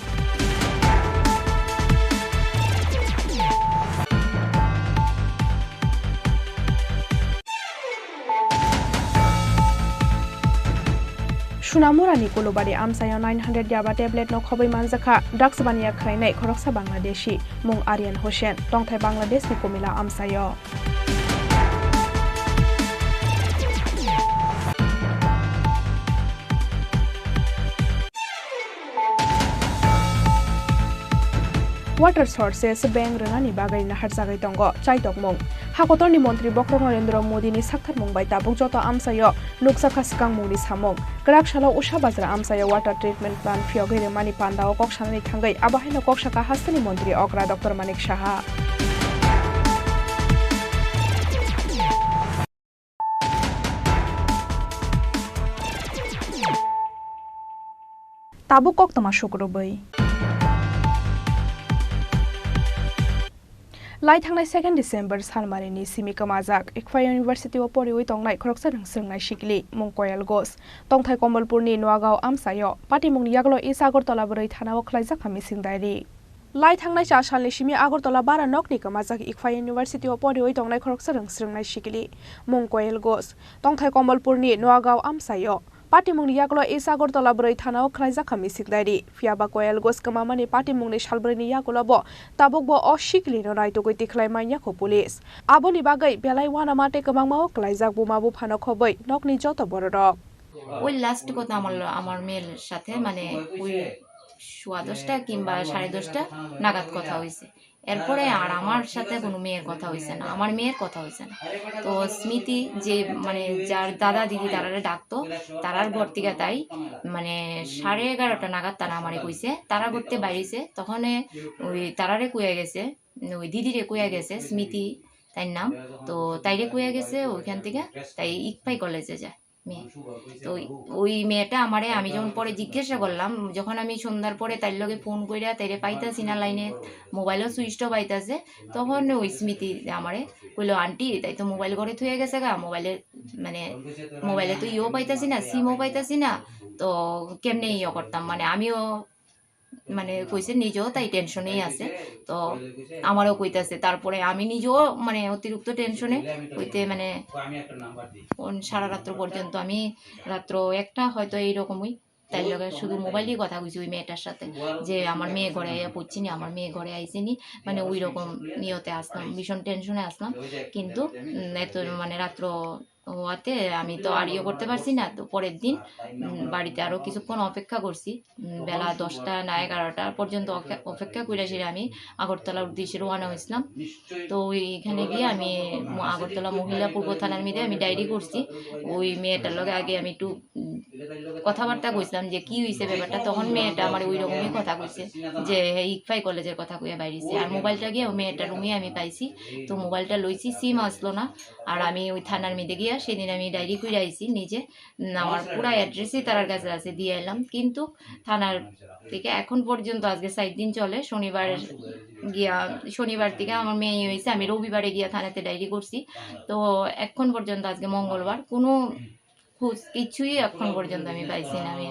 Sunamurani Kulubari amchaio nine hundred yaba tablet no khobwi manjakha drugs baniya khlainai khoroksa Bangladeshi, mung Aryan Hussain, tongthai Bangladesh ni Kumila amchaio. Water sources beng rwnani bagwi naharjagwi tongo chaitokmung. Hakotorni montri Bokhorok Narendra Modini saktharmung bai tabuk joto amchaio nukjakha swkangmungni samung. Kwrak salo Usha Bazar amchaio water treatment plant phiyogwi rwmani pandao kok sanani thangwi abo haino kok saka hasteni montri okra Doctor Manik Saha. Tabuk koktwma sukrubwi. Lai thangnai second December salmarini simi kwmajak Ikphai University o poriwi tongnai khoroksa rwng swrwngnai sikli mung Koyal Ghosh, tongthai Komolpurni Noagao amchaio patimungni yagulo East Agartala bwrwi thanao khwlaijakha missing diary. Lai thangnai cha salni simi Agartala bara nokni kwmajak Ikphai University o poriwi tongnai khoroksa rwng swrwngnai sikili mung Koyal Ghosh, tongthai Komolpurni Noagao amchaio patimungni yagulo East Agartala bwrwi thanao khwlaijakha missing diary. Phiyaba Koyal Ghosh kwmamani patimungni salbrwini yagulo bo tabukbo o sikilino naitugwi tikhlai manyakho police. Aboni bagwi belai uanama tei kwbangma o kwlaijak buma buphano khobwi nokni joto bororok. ওই লাস্ট কথা আমার ল-, আমার মেয়ের সাথে, মানে, ওই সোয়া দশটা কিংবা সাড়ে দশটা নাগাদ কথা হয়েছে। এরপরে আর আমার সাথে কোনো মেয়ের কথা হয়েছে না, আমার মেয়ের কথা হয়েছে না। তো স্মৃতি যে, মানে, যার দাদা দিদি তারারে ডাকতো, তারার ঘর থেকে তাই, মানে, সাড়ে এগারোটা নাগাদ তারা আমারে কইছে, তারা ঘুরতে বাইরেছে, তখন ওই তারারে কইয়া গেছে, ওই দিদিরে কইয়া গেছে, স্মৃতি তাইর নাম। তো তাইরে কইয়া গেছে ওইখান থেকে, তাই ইকফাই কলেজে যায় মেয়ে। তো ওই মেয়েটা আমারে, আমি যখন পরে জিজ্ঞাসা করলাম, যখন আমি সন্ধ্যার পরে তাইর লগে ফোন কইরা তাইরে পাইতাছি না লাইনে, মোবাইলও সুইচ অফ আইতাছে, তখন ওই স্মৃতি আমারে কইলো, "আন্টি, তাই তো মোবাইল ঘরে থুয়ে গেছে গা, মোবাইলে, মানে, মোবাইলে তো ইয়েও পাইতাছি না, সিমও পাইতাছি না, তো কেমনে ইয়ে করতাম?" মানে, আমিও, মানে, কইছে নিজেও তাই টেনশনেই আছে। তো আমারও কইতাছে, তারপরে আমি নিজেও, মানে, অতিরিক্ত টেনশনে হইতে, মানে, কোন সারা রাত্র পর্যন্ত আমি, রাত্র একটা হয়তো এইরকমই তাইর লগে শুধু মোবাইলেই কথা কইছি ওই মেয়েটার সাথে, যে আমার মেয়ে ঘরে আইয়া পড়ছে নি, আমার মেয়ে ঘরে আইছে নি, মানে, ওই রকম ইয়েতে আসলাম, ভীষণ টেনশনে আসলাম। কিন্তু, উম, এত, মানে, রাত্র হওয়াতে আমি তো আর ইয়ে করতে পারছি না। তো পরের দিন, উম, বাড়িতে আরো কিছুক্ষণ অপেক্ষা করছি। উম, বেলা দশটা না এগারোটা পর্যন্ত অপে-, অপেক্ষা করে সেরে আমি আগরতলার উদ্দেশ্যে রওনা হয়েছিলাম। তো ওইখানে গিয়ে আমি ম-, আগরতলা মহিলা পূর্ব থানার মধ্যে আমি ডায়েরি করছি। ওই মেয়েটার লগে আগে আমি একটু, উম, কথাবার্তা কইছিলাম যে কি হইছে ব্যাপারটা, তখন মেয়েটা আমার ওই রকমই কথা কইছে যে হ্যাঁ, ইকফাই কলেজের কথা কইয়া বাইরেছে। আর মোবাইলটা গিয়ে মেয়েটার রুমে আমি পাইছি, তো মোবাইলটা লইছি, সিম আসলো না। আর আমি ওই থানার মধ্যে গিয়া সেদিন আমি ডায়েরি করে আইছি নিজে, উম, আমার পুরা অ্যাড্রেসই তার কাছে আছে, দিয়ে এলাম। কিন্তু থানার থেকে এখন পর্যন্ত আজকে সাত দিন চলে, শনিবার গিয়া, শনিবার থেকে আমার মেয়ে হয়েছে, আমি রবিবারে গিয়া থানাতে ডায়েরি করছি। তো এখন পর্যন্ত, আজকে মঙ্গলবার, কোনো খোঁজ কিছুই এখন পর্যন্ত আমি পাইছি না আমি।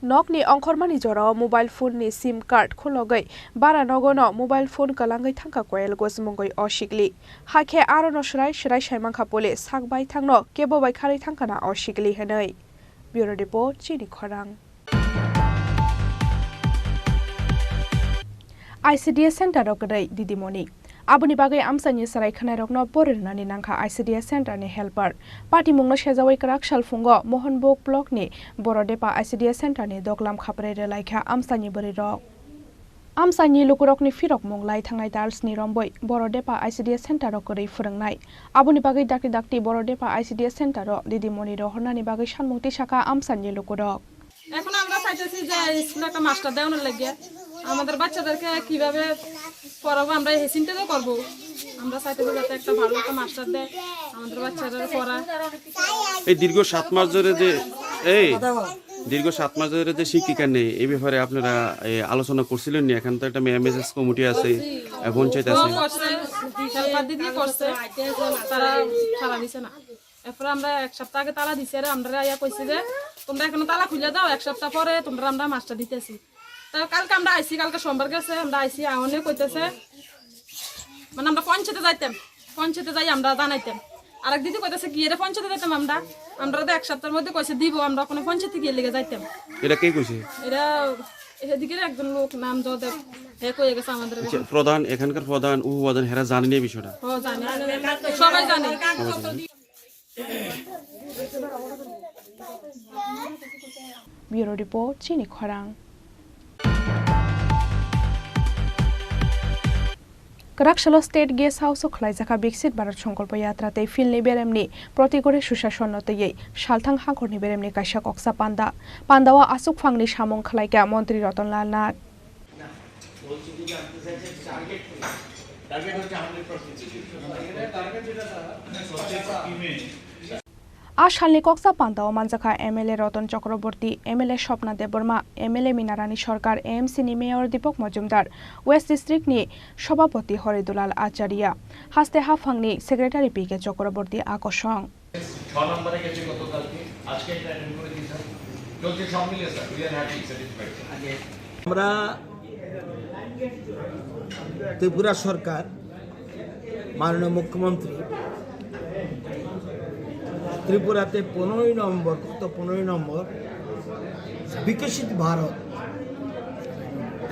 Nokni ongkhormani jorao mobile phone ni sim card khulogwi bara nogono mobile phone kwlangwi thangkha Koel Ghosh mungwi o sikli. Hakhe arono swrai swrai saimankha police, sak bai thangno kebo bai kharwi thangkhana o sikli hwnwi. Bureau Report, Chini Khorang. I C D S center rok kwrwi didimoni. Aboni bagwi amchaini chwrai khwnairokno pori rwnani nangkha I C D S center ni helper. Patimungno sejawi kwrak salphungo Mohanbug block ni Borodepa I C D S center ni doklam khaprwi rwlaikha amchaini bwrwirok. Amchaini lukurokni phirokmung lai thangnai tiles ni rombwi Borodepa I C D S center o kwrwi phwrwngnai. Aboni bagwi dakti dakti Borodepa I C D S center o didimoni rohornani bagwi sanmung tisakha amchaini lukurok. এখন আমরা চাইতেছি যে স্কুলে একটা মাস্টার দেওয়ানোর লাগে, আমাদের বাচ্চাদেরকে কিভাবে পড়াবো, আমরা এই চিন্তা তো করবো। আমরা চাইতেছি যাতে একটা ভালো একটা মাস্টার দেয়, আমাদের বাচ্চাদের পড়া। এই দীর্ঘ সাত মাস ধরে যে, এই দীর্ঘ সাত মাস ধরে যে শিক্ষিকা নেই, এই ব্যাপারে আপনারা, এ, আলোচনা করছিলেন নি? এখন তো একটা মেসেজ কমিটি আছে, এ, পঞ্চায়েত আছে। করছে, হেল্পার দিদি করছে, তারা সাড়া দিছে না। এরপরে আমরা এক সপ্তাহ আগে তালা দিছি, আর আমরা ইয়া কইছি যে তোমরা এখনো তালা খুলে দাও, এক সপ্তাহ পরে তোমরা আমরা মাস্টার দিতেছি। তো কালকে আমরা আইছি, কালকে সোমবার গেছে, আমরা আইছি, আহনে কইতেছে মানে আমরা পঞ্চায়েতে যাইতাম, পঞ্চায়েতে যাই আমরা জানাইতাম। আর এক দিদি কইতেছে গিয়ে রে পঞ্চায়েতে যাইতাম আমরা, আমরা তো এক সপ্তাহের মধ্যে কইছে দিব, আমরা কোনো পঞ্চায়েতে গিয়ে লেগে যাইতাম। এটা কে কইছে? এরা এদিকে একজন লোক নাম জয়দেব, হে কইয়া গেছে আমাদের। আচ্ছা, প্রধান, এখানকার প্রধান, উপপ্রধান, হেরা জানেনি এই বিষয়টা? ও জানে, সবাই জানে। সবাই জানে। Bureau Report, Chini Khorang. Kwraksalo State Guest House o khwlaijakha Viksit Bharat Sankalpa Yatra tei Philni beremni Protigore Sushasonno twiwi salthang hakhorni beremni kaisa koksa panda. Pandao aswk phangni samung khwlaikha Montri Ratan Lal Nath. A salni koksa pandao manjakha M L A Roton Chakraborty, M L A Swapna Debbarma, M L A Minarani Sarkar, A M C ni Mayor Deepak Majumdar, West District ni Sabhapati Horidulal Acharya, haste haphangni Secretary P K Chakraborty a kosong. ছ নম্বরে গেছে গতকালকে, আজকে একটা অ্যাটেন্ড করে দিয়েছে। চলছে সব মিলিয়ে sir, we are happy, satisfied. আমরা ত্রিপুরা সরকার, মাননীয় মুখ্যমন্ত্রী ত্রিপুরাতে পনেরোই নম্বর, গত পনেরোই নম্বর বিকশিত ভারত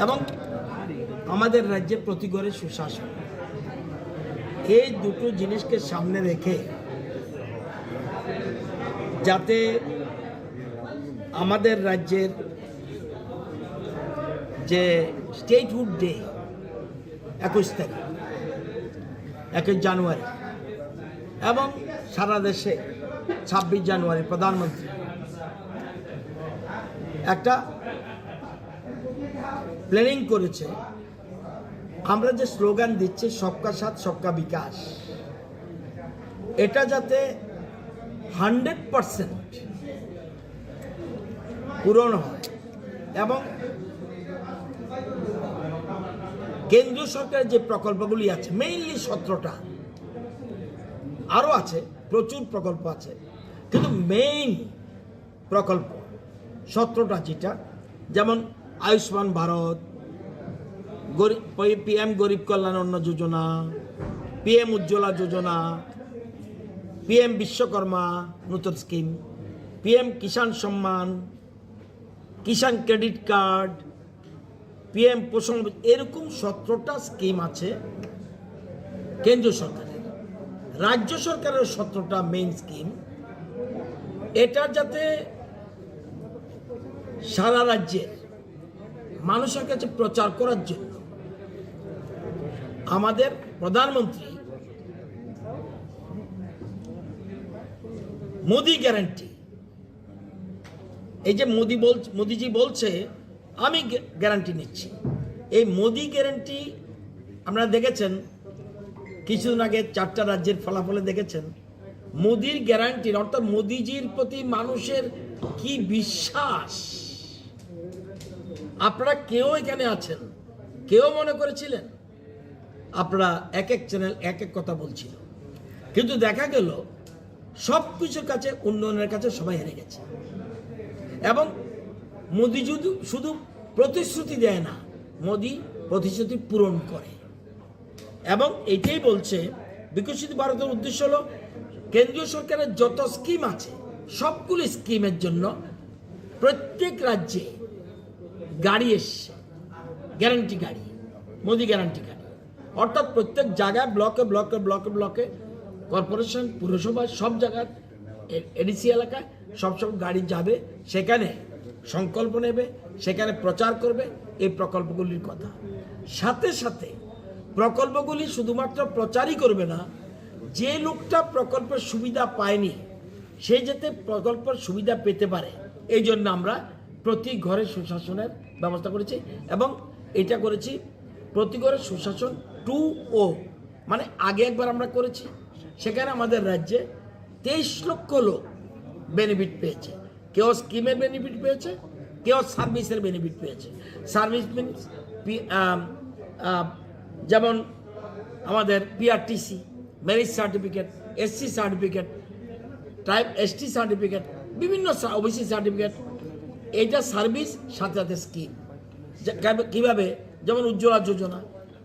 এবং আমাদের রাজ্যে প্রতি ঘরে সুশাসন, এই দুটো জিনিসকে সামনে রেখে যাতে আমাদের রাজ্যের যে স্টেটহুড ডে একুশ তারিখ, একুশ জানুয়ারি এবং সারা দেশে ছাব্বিশ জানুয়ারি প্রধানমন্ত্রী একটা প্ল্যানিং করেছে। আমরা যে স্লোগান দিচ্ছি সবকা সাথ সবকা বিকাশ, এটা যাতে হান্ড্রেড পার্সেন্ট পূরণ হয় এবং কেন্দ্রীয় সরকারের যে প্রকল্পগুলি আছে, মেইনলি সতেরোটা, আরও আছে, প্রচুর প্রকল্প আছে, কিন্তু মেইন প্রকল্প সতেরোটা, যেটা যেমন আয়ুষ্মান ভারত, গরিব, পিএম গরিব কল্যাণ অন্ন যোজনা, পিএম উজ্জ্বলা যোজনা, পিএম বিশ্বকর্মা নতুন স্কিম, পিএম কিষাণ সম্মান, কিষাণ ক্রেডিট কার্ড, পিএম পোষণ, এরকম সতেরোটা স্কিম আছে কেন্দ্র সরকারের। রাজ্য সরকারের সতেরোটা মেইন স্কিম, এটা যাতে সারা রাজ্যের মানুষের কাছে প্রচার করার জন্য আমাদের প্রধানমন্ত্রী মোদি গ্যারান্টি এই যে মোদি বল মোদিজি বলছে, আমি গ্যা- গ্যারান্টি নিচ্ছি। এই মোদি গ্যারান্টি আপনারা দেখেছেন, কিছুদিন আগে চারটা রাজ্যের ফলাফলে দেখেছেন, মোদির গ্যারান্টির, অর্থাৎ মোদিজির প্রতি মানুষের কি বিশ্বাস। আপনারা কেউ এখানে আছেন, কেউ মনে করেছিলেন আপনারা এক এক চ্যানেল এক এক কথা বলছিল, কিন্তু দেখা গেল সব কিছুর কাছে, উন্নয়নের কাছে সবাই হেরে গেছে। এবং মোদি শুধু শুধু প্রতিশ্রুতি দেয় না, মোদি প্রতিশ্রুতি পূরণ করে। এবং এইটাই বলছে, বিকশিত ভারতের উদ্দেশ্য হলো কেন্দ্রীয় সরকারের যত স্কিম আছে, সবগুলো স্কিমের জন্য প্রত্যেক রাজ্যে গাড়ি এসছে, গ্যারান্টি গাড়ি, মোদি গ্যারান্টি গাড়ি। অর্থাৎ প্রত্যেক জায়গায়, ব্লকে ব্লকে ব্লকে ব্লকে, কর্পোরেশন, পুরসভা, সব জায়গায়, এডিসি এলাকায় সব সব গাড়ি যাবে, সেখানে সংকল্প নেবে, সেখানে প্রচার করবে এই প্রকল্পগুলির কথা। সাথে সাথে প্রকল্পগুলি শুধুমাত্র প্রচারই করবে না, যে লোকটা প্রকল্পের সুবিধা পায়নি, সে যাতে প্রকল্পের সুবিধা পেতে পারে, এই জন্য আমরা প্রতি ঘরে সুশাসনের ব্যবস্থা করেছি। এবং এটা করেছি প্রতি ঘরে সুশাসন টু ও, মানে আগে একবার আমরা করেছি, সেখানে আমাদের রাজ্যে তেইশ লক্ষ লোক বেনিফিট পেয়েছে। কেউ স্কিমের বেনিফিট পেয়েছে, কেউ সার্ভিসের বেনিফিট পেয়েছে। সার্ভিস মিনস, যেমন আমাদের PRTC, marriage certificate, SC certificate, tribe ST certificate, বিভিন্ন ওবিসি সার্টিফিকেট। এইটা সার্ভিস, সাথে সাথে স্কিম। কিভাবে? যেমন উজ্জ্বলা যোজনা,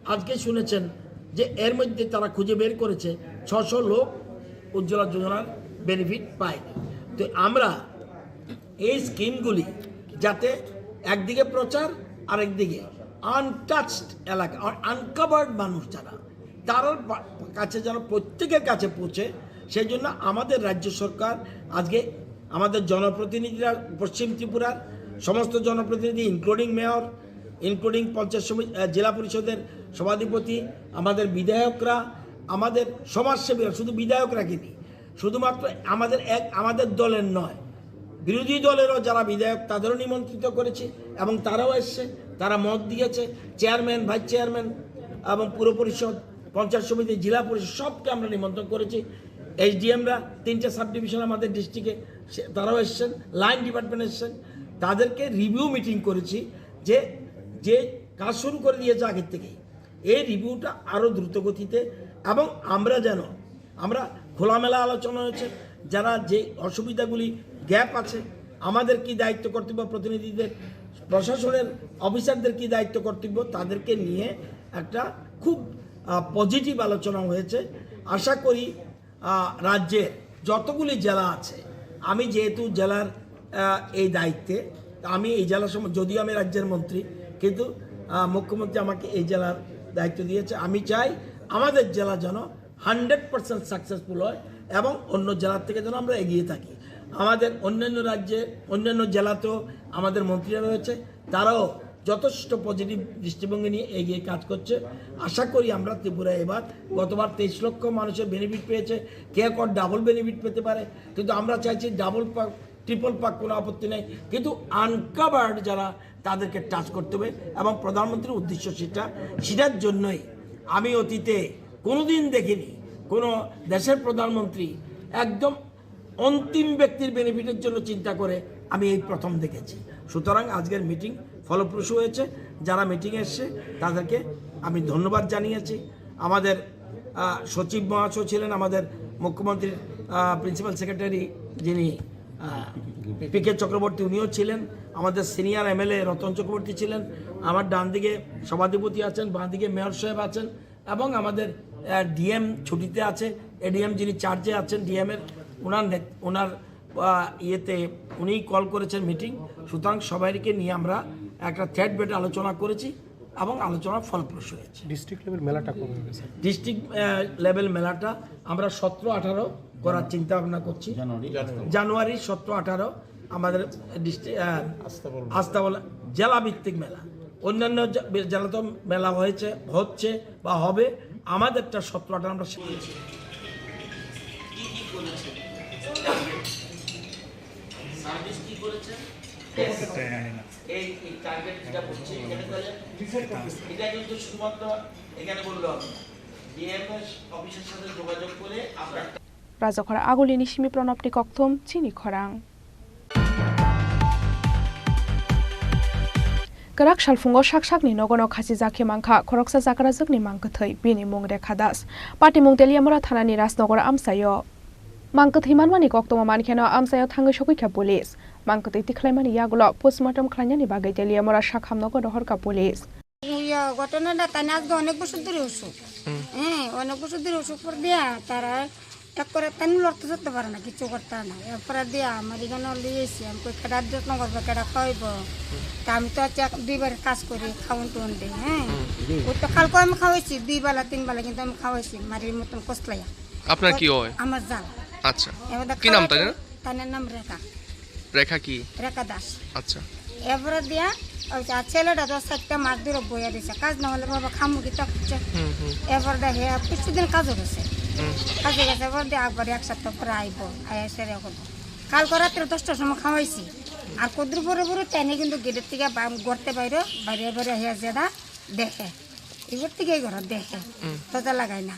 আজকে শুনেছেন যে এর মধ্যে তারা খুঁজে বের করেছে ছশো লোক উজ্জ্বলা যোজনার বেনিফিট পায়নি। তো আমরা এই স্কিমগুলি যাতে একদিকে প্রচার, আরেকদিকে আনটাচড এলাকা, আনকভার্ড মানুষ যারা, তার পা- কাছে যেন, প্রত্যেকের কাছে পৌঁছে, সেই জন্য আমাদের রাজ্য সরকার আজকে আমাদের জনপ্রতিনিধিরা, পশ্চিম ত্রিপুরার সমস্ত জনপ্রতিনিধি, ইনক্লুডিং মেয়র, ইনক্লুডিং পঞ্চায়েত সমিতি, আহ, জেলা পরিষদের সভাধিপতি, আমাদের বিধায়করা, আমাদের সমাজসেবীরা, শুধু বিধায়করা কি, শুধুমাত্র আমাদের এক, আমাদের দলের নয়, বিরোধী দলেরও যারা বিধায়ক, তাদেরও নিমন্ত্রিত করেছি এবং তারাও এসছে, তারা মত দিয়েছে। চেয়ারম্যান, ভাইস চেয়ারম্যান এবং পুর পরিষদ, পঞ্চায়েত সমিতি, জেলা পরিষদ, সবকে আমরা নিমন্ত্রণ করেছি। এসডিএমরা, তিনটে সাব ডিভিশন আমাদের ডিস্ট্রিক্টে, তারাও এসছেন, লাইন ডিপার্টমেন্ট এসছেন, তাদেরকে রিভিউ মিটিং করেছি যে যে কাজ শুরু করে দিয়েছে আগের থেকেই, এই রিভিউটা আরও দ্রুত গতিতে, এবং আমরা যেন, আমরা খোলামেলা আলোচনা হয়েছে, যারা যে অসুবিধাগুলি, গ্যাপ আছে, আমাদের কি দায়িত্ব কর্তব্য, প্রতিনিধিদের, প্রশাসনের অফিসারদের কি দায়িত্ব কর্তব্য, তাদেরকে নিয়ে একটা খুব পজিটিভ আলোচনা হয়েছে। আশা করি আহ, রাজ্যের যতগুলি জেলা আছে, আমি যেহেতু জেলার আহ, এই দায়িত্বে, আমি এই জেলা সম্বন্ধে, যদিও আমি রাজ্যের মন্ত্রী, কিন্তু আহ, মুখ্যমন্ত্রী আমাকে এই জেলার দায়িত্ব দিয়েছে। আমি চাই আমাদের জেলা যেন হান্ড্রেড পার্সেন্ট সাকসেসফুল হয় এবং অন্য জেলার থেকে যেন আমরা এগিয়ে থাকি। আমাদের অন্যান্য রাজ্যে, অন্যান্য জেলাতেও আমাদের মন্ত্রীরা রয়েছে, তারাও যথেষ্ট পজিটিভ দৃষ্টিভঙ্গি নিয়ে এগিয়ে কাজ করছে। আশা করি আমরা ত্রিপুরা এবার, গতবার তেইশ লক্ষ মানুষের বেনিফিট পেয়েছে, কে কর ডাবল বেনিফিট পেতে পারে, কিন্তু আমরা চাইছি ডাবল পাক, ট্রিপল পাক, কোনো আপত্তি নেই, কিন্তু আনকভার্ড যারা, তাদেরকে টাচ করতে হবে। এবং প্রধানমন্ত্রীর উদ্দেশ্য সেটা, সেটার জন্যই আমি অতীতে কোনোদিন দেখিনি কোনো দেশের প্রধানমন্ত্রী একদম অন্তিম ব্যক্তির বেনিফিটের জন্য চিন্তা করে, আমি এই প্রথম দেখেছি। সুতরাং আজকের মিটিং ফলপ্রসূ হয়েছে। যারা মিটিং এসছে, তাদেরকে আমি ধন্যবাদ জানিয়েছি। আমাদের আহ, সচিব মহাশয় ছিলেন, আমাদের মুখ্যমন্ত্রীর প্রিন্সিপাল সেক্রেটারি যিনি পি কে চক্রবর্তী, উনিও ছিলেন, আমাদের সিনিয়র এমএলএ রতন চক্রবর্তী ছিলেন, আমার ডান দিকে সভাধিপতি আছেন, বাঁ দিকে মেয়র সাহেব আছেন, এবং আমাদের ডিএম ছুটিতে আছে, এডিএম যিনি চার্জে আছেন ডিএম এর, ওনার নেত- ওনার আহ, ইয়েতে উনি কল করেছেন মিটিং। সুতরাং সবাইকে নিয়ে আমরা একটা থ্রেড বেড আলোচনা করেছি এবং আলোচনা ফলপ্রসূ হয়েছে। ডিস্ট্রিক্ট লেভেল মেলাটা কবে হবে, স্যার? ডিস্ট্রিক্ট লেভেল মেলাটা আমরা সতেরো আঠারো করার চিন্তা ভাবনা করছি। জানুয়ারি। জানুয়ারি সতেরো আঠারো আমাদের ডিস্ট্রিক্ট আস্তাবল। আস্তাবল জেলা ভিত্তিক মেলা। অন্যান্য জে- জেলাতেও মেলা হয়েছে, হচ্ছে বা হবে। আমাদেরটা সতেরো আঠারো আমরা শেষ করেছি। কি কি করেছে? সার্ভিস কি করেছে? এই এই টার্গেট যেটা বলছি, এখানে তাহলে এটা কিন্তু শুধুমাত্র এখানে বললে হবে না। ডিএমএস অফিসের সাথে যোগাযোগ করে আমরা একটা Rajakhora Agulini simi Pranobni kokthum chini khorang. Kwrak salphungo sak sakni nogono khachijak khe mankha khoroksa jakrajwkni mangkwthwi, bini mung Rekha Das. Patimung Teliamura thanani Rajnogor amchaio. Mangkwthwi manmani koktwma mankheno amchaio thangwi sogwikha police. Mangkwthwi tikhlaimani yagulo postmortem khlainani bagwi Teliamura sak hamnogo rohorkha police. ইয়া, ঘটনাটা তাই না আজকে অনেক বছর ধরে অসুখ। হুম। হ্যাঁ, অনেক বছর ধরে অসুখ করে দিয়া তারা এক করে তাই লড়তে চড়তে পারে না, কিছু করতে পারে না। এরপরে দিয়া আমার এখানে লিয়েছি, আমি কই কেডা যত্ন করবো, কেডা খাওয়াইবো? তা আমি তো আজকে এক দুইবার কাজ করি, খাওয়ান টাউন দিই, হ্যাঁ। হুম। ওই তো কালকে আমি খাওয়াইছি, দুই বেলা, তিন বেলা কিন্তু আমি খাওয়াইছি, মারির মতন কসলাইয়া। আপনার কি হয়? আমার জাল। আচ্ছা। এবার কি নাম তাই না? তাই নাম রেখা। রেখা কি? রেখা দাস। আচ্ছা। এরপরে দিয়া ওই যে ছেলেটা তো চারটা মাস ধরে বইয়া দিছে, কাজ না হলে বাবা খামু কি তা করছে। হুম, হুম। এরপর দেখে কিছুদিন কাজও গেছে। হুম। কাজে গেছে, এরপর দিয়ে একবার এক সপ্তাহ পরে আইবো, আইয়া সেরে এখন। কালকে রাত্রে দশটার সময় খাওয়াইছি। আর কদ্দুর পরে পরে তেনে কিন্তু গেটের থেকে বা-, গড়তে বাইরে, বাইরে বাইরে হয়ে যেটা দেখে। এবার থেকে এই ঘর দেখে। হুম। দরজা লাগাই না।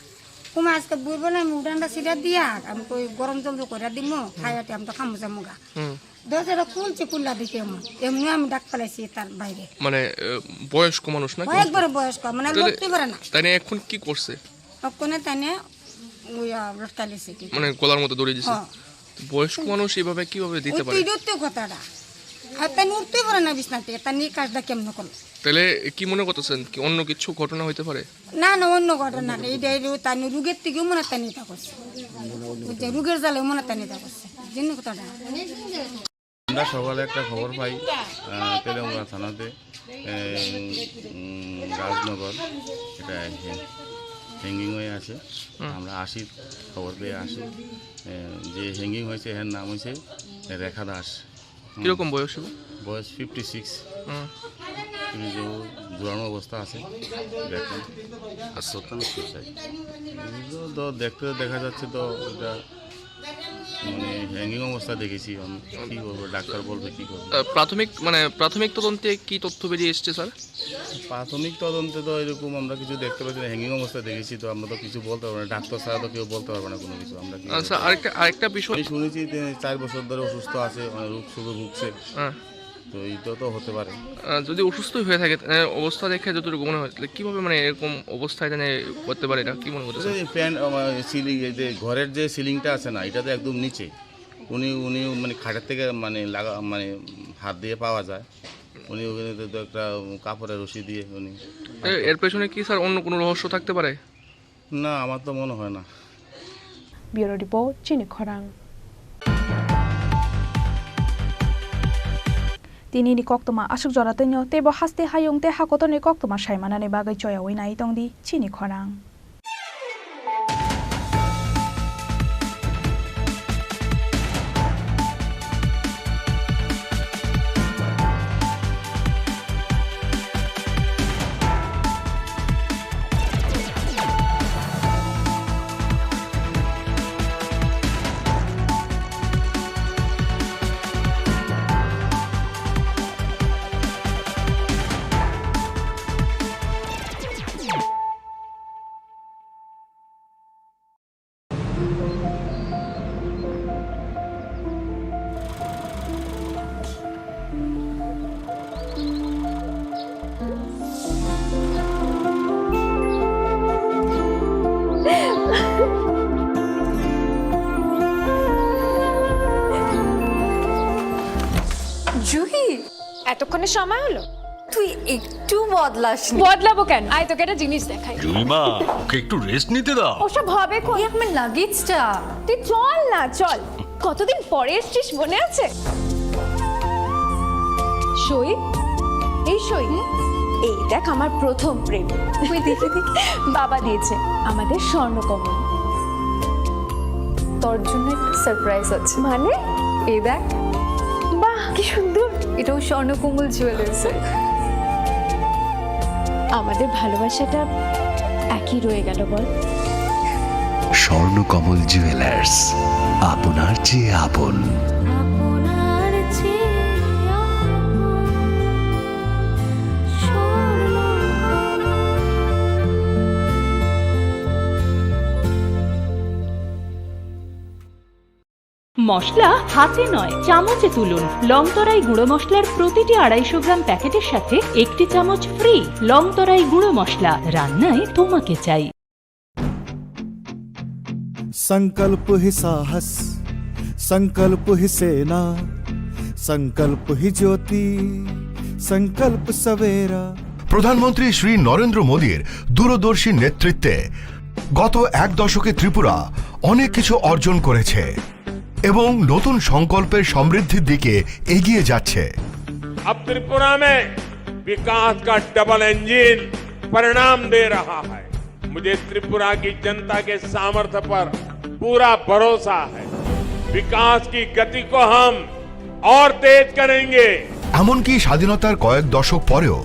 কুমা আজকে বুঝবো না, মুখ ডান্ডা সিরা দিয়া, আমি কই গরম জল করে দিমু, খাইয়াতে আমি তো খামু যামু গা। হুম। দরজাটা খুলছি, খুললা দেখি এমন। এমনি আমি ডাক ফেলাইছি তার বাইরে। মানে, আহ, বয়স্ক মানুষ নাকি? ও একবারে বয়স্ক, মানে তাহলে লড়তে পারে না। তাই নিয়ে এখন কি করছে? ওখানে তাই নিয়ে ওই, আহ, লটকাইছে কি। মানে গলার মতো দড়ি দিছে? হ্যাঁ। তো বয়স্ক মানুষ এভাবে কিভাবে দিতে ওই পারে? তুই ধরতে কথাটা। আর তাই উঠতে পারে না বিছনা থেকে, তার নিয়ে কাজটা কেমন করলো? তাহলে কি মনে করতেছেন? কি অন্য কিছু ঘটনা হইতে পারে? না, না, অন্য ঘটনা নেই। এটা এই রু-, তার রোগের থেকেও মনে হয় তার নিয়ে তা করছে। বুঝছে, রোগের জ্বালায় মনে হয় তার নিয়ে তা করছে। জিনিস কথাটা। আমরা সকালে একটা খবর পাই, আহ, তেলেঙ্গানা থানাতে, আহ, উম, রাজনগর, এটা হ্যাং-, হ্যাঙ্গিং হয়ে আছে। হুম। আমরা আসি, খবর পেয়ে আসি। আহ, যে হ্যাঙ্গিং হয়েছে, এর নাম হয়েছে রেখা দাস। হুম। কিরকম বয়স হবে? বয়স ফিফটি সিক্স। হুম। কিন্তু জোরানো অবস্থা আছে। দেখুন। আর সুলতান সুসাইড। তো, তো দেখতে দেখা যাচ্ছে তো এটা মানে হ্যাঙ্গিং অবস্থা দেখেছি। এখন কি করবো, ডাক্তার বলবে কি করবো। আহ, প্রাথমিক, মানে প্রাথমিক তদন্তে কি তথ্য বেরিয়ে এসছে, স্যার? প্রাথমিক তদন্তে তো এরকম আমরা কিছু দেখতে পাচ্ছি না, হ্যাঙ্গিং অবস্থা দেখেছি, তো আমরা তো কিছু বলতে পারবো না, ডাক্তার ছাড়া তো কেউ বলতে পারবে না কোনো কিছু। আমরা কি আচ্ছা, বলতে পারবো? আরেকটা, আরেকটা বিষয়। আমি শুনেছি যে চার বছর ধরে অসুস্থ আছে, মানে রোগ শোকে ভুগছে। হ্যাঁ। তো এইটা তো হতে পারে। আহ, যদি অসুস্থ হয়ে থাকে, আহ, অবস্থা দেখে যতটুকু মনে হয়, তাহলে কিভাবে মানে এরকম অবস্থায় জানে করতে পারে এটা? কি মনে করতেছেন? এই ফ্যান, আহ, সিলিং, এই যে ঘরের যে সিলিংটা আছে না, এটা তো একদম নিচে। উনি, উনি মানে খাটের থেকে মানে লাগা, মানে হাত দিয়ে পাওয়া যায়। উনি ওখানে তো, তো একটা কাপড়ের রশি দিয়ে উনি এ-, এর পেছনে কি স্যার অন্য কোনো রহস্য থাকতে পারে? না, আমার তো মনে হয় না। Bureau Report, Chini Khorang. Tini ni koktwma aswk jora twino, teibo haste hayung tei hakotorni koktwma saimanani bagwi choyaui nai tongdi Chini Khorang. Juhi, এতক্ষণে সময় হলো? তুই একটু বদলাসনি। বদলাবো কেন? আয়, তোকে একটা জিনিস দেখাই। জুইমা, ওকে একটু রেস্ট নিতে দাও। ওসব হবে কোন? এই আমার লাগেজটা। তুই চল না, চল। কতদিন পরে এসছিস, মনে আছে? সই, এই সই। এই দেখ, আমার প্রথম প্রেম। তুই দেখে দেখে। বাবা দিয়েছে আমাদের স্বর্ণকমল। তোর জন্য একটা সারপ্রাইজ আছে। মানে? এই দেখ। বাহ, কি সুন্দর। এটাও স্বর্ণকমল জুয়েলার্সের। আমাদের ভালোবাসাটা একই রয়ে গেল, বল? স্বর্ণকমল জুয়েলার্স, আপনার চেয়ে আপন। মশলা হাতে নয়, চামচে তুলুন। লং তরাই গুঁড়ো মশলার প্রতিটি আড়াইশো গ্রাম প্যাকেটের সাথে একটি চামচ ফ্রি। লং তরাই গুঁড়ো মশলা, রান্নায় তোমাকে চাই। संकल्प ही साहस, संकल्प ही सेना, संकल्प ही ज्योति, संकल्प सवेरा। প্রধানমন্ত্রী শ্রী নরেন্দ্র মোদীর দূরদর্শী নেতৃত্বে গত এক দশকে ত্রিপুরা অনেক কিছু অর্জন করেছে এবং নতুন সংকল্পের সমৃদ্ধির দিকে এগিয়ে যাচ্ছে। अब त्रिपुरा में विकास का डबल इंजन परिणाम दे रहा है। मुझे त्रिपुरा की जनता के सामर्थ्य पर पूरा भरोसा है। विकास की गति को हम और तेज करेंगे। এমনকি স্বাধীনতার কয়েক দশক পরেও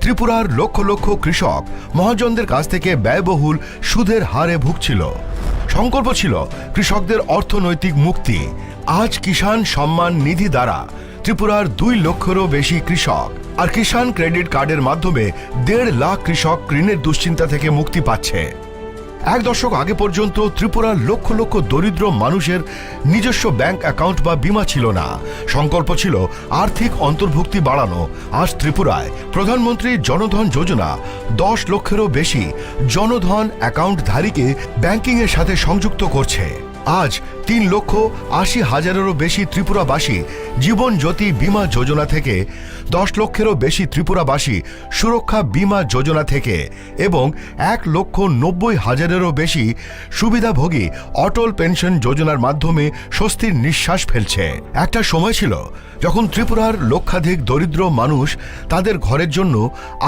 ত্রিপুরার লক্ষ লক্ষ কৃষক মহাজনদের কাছ থেকে ব্যয়বহুল সুদের হারে ভুগছিল। সংকল্প ছিল কৃষকদের অর্থনৈতিক মুক্তি। আজ কিষাণ সম্মান নিধি দ্বারা ত্রিপুরার দুই লক্ষেরও বেশি কৃষক আর কিষাণ ক্রেডিট কার্ডের মাধ্যমে দেড় লাখ কৃষক ঋণের দুশ্চিন্তা থেকে মুক্তি পাচ্ছে। এক দশক আগে পর্যন্ত ত্রিপুরার লক্ষ লক্ষ দরিদ্র মানুষের নিজস্ব ব্যাংক অ্যাকাউন্ট বা বীমা ছিল না। সংকল্প ছিল আর্থিক অন্তর্ভুক্তি বাড়ানো। আজ ত্রিপুরায় প্রধানমন্ত্রী জনধন যোজনা দশ লক্ষেরও বেশি জনধন অ্যাকাউন্টধারীকে ব্যাংকিংয়ের সাথে সংযুক্ত করছে। আজ তিন লক্ষ আশি হাজারেরও বেশি ত্রিপুরাবাসী জীবন জ্যোতি বীমা যোজনা থেকে, দশ লক্ষেরও বেশি ত্রিপুরাবাসী সুরক্ষা বীমা যোজনা থেকে এবং এক লক্ষ নব্বই হাজারেরও বেশি সুবিধাভোগী অটল পেনশন যোজনার মাধ্যমে স্বস্তির নিঃশ্বাস ফেলছে। একটা সময় ছিল যখন ত্রিপুরার লক্ষাধিক দরিদ্র মানুষ তাদের ঘরের জন্য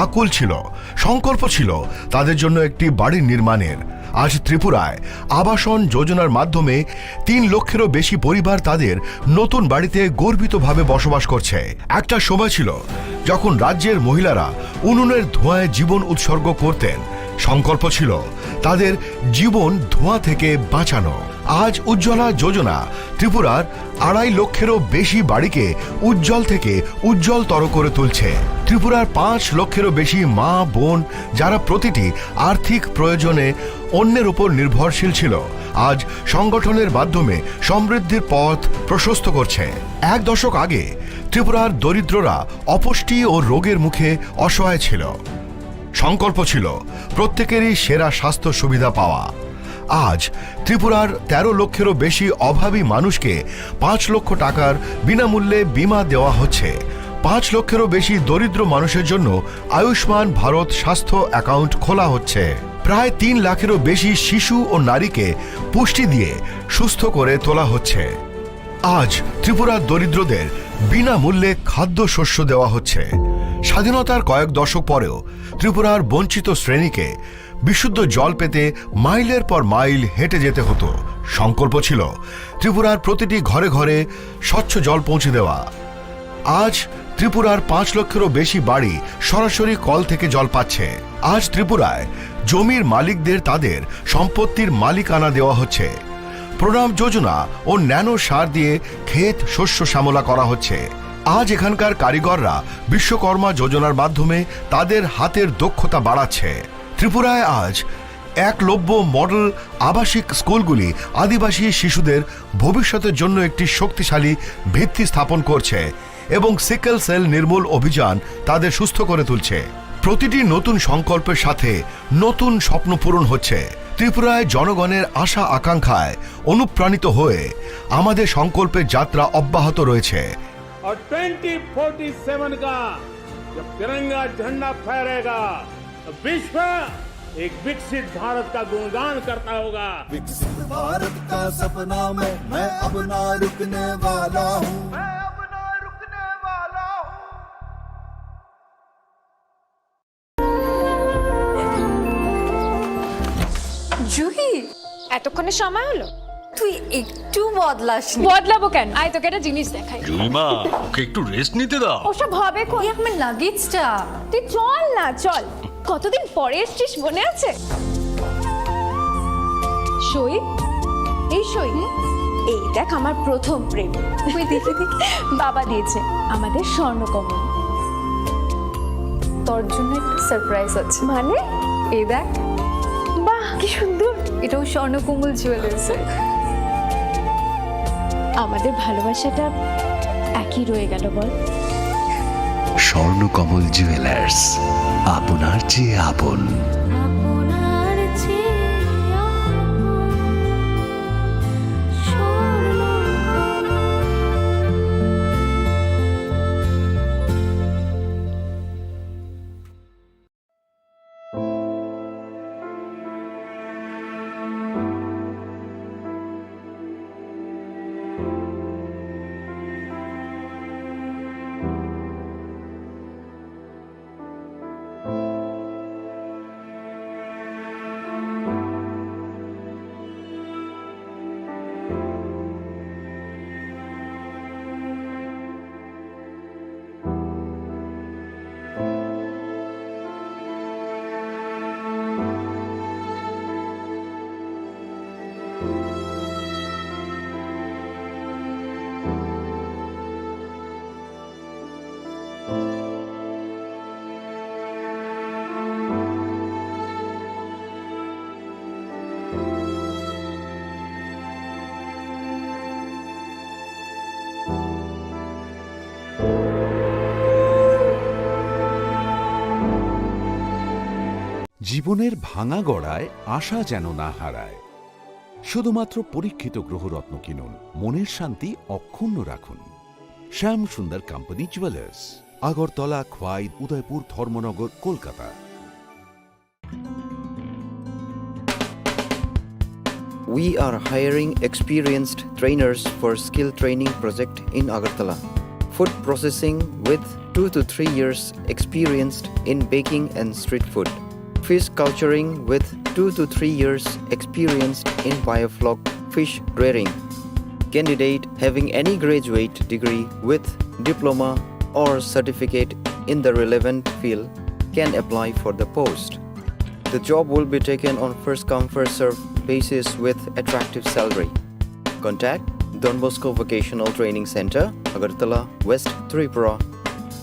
আকুল ছিল, সংকল্প ছিল তাদের জন্য একটি বাড়ি নির্মাণের। আজ ত্রিপুরায় আবাসন যোজনার মাধ্যমে তিন লক্ষেরও বেশি পরিবার তাদের নতুন বাড়িতে গর্বিতভাবে বসবাস করছে। একটা সময় ছিল যখন রাজ্যের মহিলারা উনুনের ধোঁয়ায় জীবন উৎসর্গ করতেন। সংকল্প ছিল তাদের জীবন ধোঁয়া থেকে বাঁচানো। আজ উজ্জ্বলা যোজনা ত্রিপুরার আড়াই লক্ষেরও বেশি বাড়িকে উজ্জ্বল থেকে উজ্জ্বলতর করে তুলছে। ত্রিপুরার পাঁচ লক্ষেরও বেশি মা বোন, যারা প্রতিটি আর্থিক প্রয়োজনে অন্যের উপর নির্ভরশীল ছিল, আজ সংগঠনের মাধ্যমে সমৃদ্ধির পথ প্রশস্ত করছে। এক দশক আগে ত্রিপুরার দরিদ্ররা অপুষ্টি ও রোগের মুখে অসহায় ছিল। সংকল্প ছিল প্রত্যেকেরই সেরা স্বাস্থ্য সুবিধা পাওয়া। আজ ত্রিপুরার তেরো লক্ষেরও বেশি অভাবী মানুষকে পাঁচ লক্ষ টাকার বিনামূল্যে বীমা দেওয়া হচ্ছে। পাঁচ লক্ষেরও বেশি দরিদ্র মানুষের জন্য আয়ুষ্মান ভারত স্বাস্থ্য অ্যাকাউন্ট খোলা হচ্ছে। প্রায় তিন লাখেরও বেশি শিশু ও নারীকে পুষ্টি দিয়ে সুস্থ করে তোলা হচ্ছে। আজ ত্রিপুরার দরিদ্রদের বিনামূল্যে খাদ্যশস্য দেওয়া হচ্ছে। স্বাধীনতার কয়েক দশক পরেও ত্রিপুরার বঞ্চিত শ্রেণীকে বিশুদ্ধ জল পেতে মাইলের পর মাইল হেঁটে যেতে হতো। সংকল্প ছিল ত্রিপুরার প্রতিটি ঘরে ঘরে স্বচ্ছ জল পৌঁছে দেওয়া। আজ ত্রিপুরার পাঁচ লক্ষেরও বেশি বাড়ি সরাসরি কল থেকে জল পাচ্ছে। আজ ত্রিপুরায় জমির মালিকদের তাদের সম্পত্তির মালিকানা দেওয়া হচ্ছে। প্রণাম যোজনা ও ন্যানো সার দিয়ে ক্ষেত শস্য শ্যামলা করা হচ্ছে। আজ এখানকার কারিগররা বিশ্বকর্মা যোজনার মাধ্যমে তাদের হাতের দক্ষতা বাড়াচ্ছে। ত্রিপুরায় আজ একলব্য মডেল আবাসিক স্কুলগুলি আদিবাসী শিশুদের ভবিষ্যতের জন্য একটি শক্তিশালী ভিত্তি স্থাপন করছে এবং সিকেল সেল নির্মূল অভিযান তাদের সুস্থ করে তুলছে। প্রতিটি নতুন সংকল্পের সাথে নতুন স্বপ্ন পূরণ হচ্ছে। ত্রিপুরায় জনগণের আশা আকাঙ্ক্ষায় অনুপ্রাণিত হয়ে আমাদের সংকল্পের যাত্রা অব্যাহত রয়েছে। और ट्वेंटी फ़ोर्टी सेवन का जब तिरंगा झंडा फहरेगा, तो विश्व एक विकसित भारत का गुणगान करता होगा। विकसित भारत का सपना में मैं अब ना रुकने वाला हूँ। জুহি, এতক্ষণে সময় হলো? তুই একটু বদলাসনি। বদলাবো কেন? আয়, তোকে একটা জিনিস দেখাই। জুইমা, ওকে একটু রেস্ট নিতে দাও। ওসব হবে কোন? এই আমার লাগেজটা। তুই চল না, চল। কতদিন পরে এসছিস, মনে আছে? সই, এই সই। এই দেখ, আমার প্রথম প্রেম। ওই দেখি, দেখি। বাবা দিয়েছে আমাদের স্বর্ণকমল। তোর জন্য একটা সারপ্রাইজ আছে। মানে? এই দেখ। বাহ, কি সুন্দর। এটাও স্বর্ণকমল জুয়েলার্সের। আমাদের ভালোবাসাটা একই রয়ে গেল, বল? স্বর্ণকমল জুয়েলার্স, আপনার চেয়ে আপন। আপনার চেয়ে আপন। স্বর্ণকমল। জীবনের ভাঙা গড়ায় আশা যেন না হারায়। শুধুমাত্র পরীক্ষিত গ্রহরত্ন কিনুন, মনের শান্তি অক্ষুণ্ণ রাখুন। শ্যাম সুন্দর কোম্পানি জুয়েলার্স, আগরতলা, খোয়াই, উদয়পুর, ধর্মনগর, Kolkata. We are hiring experienced trainers for skill training project in Agartala. Food processing with two to three years experienced in baking and street food. Fish culturing with two to three years experienced in biofloc fish rearing. Candidate having any graduate degree with diploma or certificate in the relevant field can apply for the post. The job will be taken on first come, first serve basis with attractive salary. Contact Don Bosco Vocational Training Center, Agartala, West Tripura.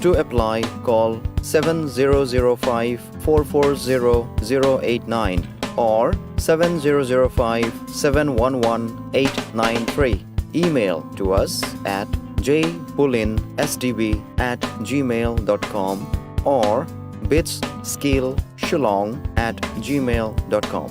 To apply, call seven zero zero five four four zero zero eight nine or seven zero zero five seven one one eight nine three. Email to us at j pulin s d b at gmail dot com or bits skill shillong at gmail dot com.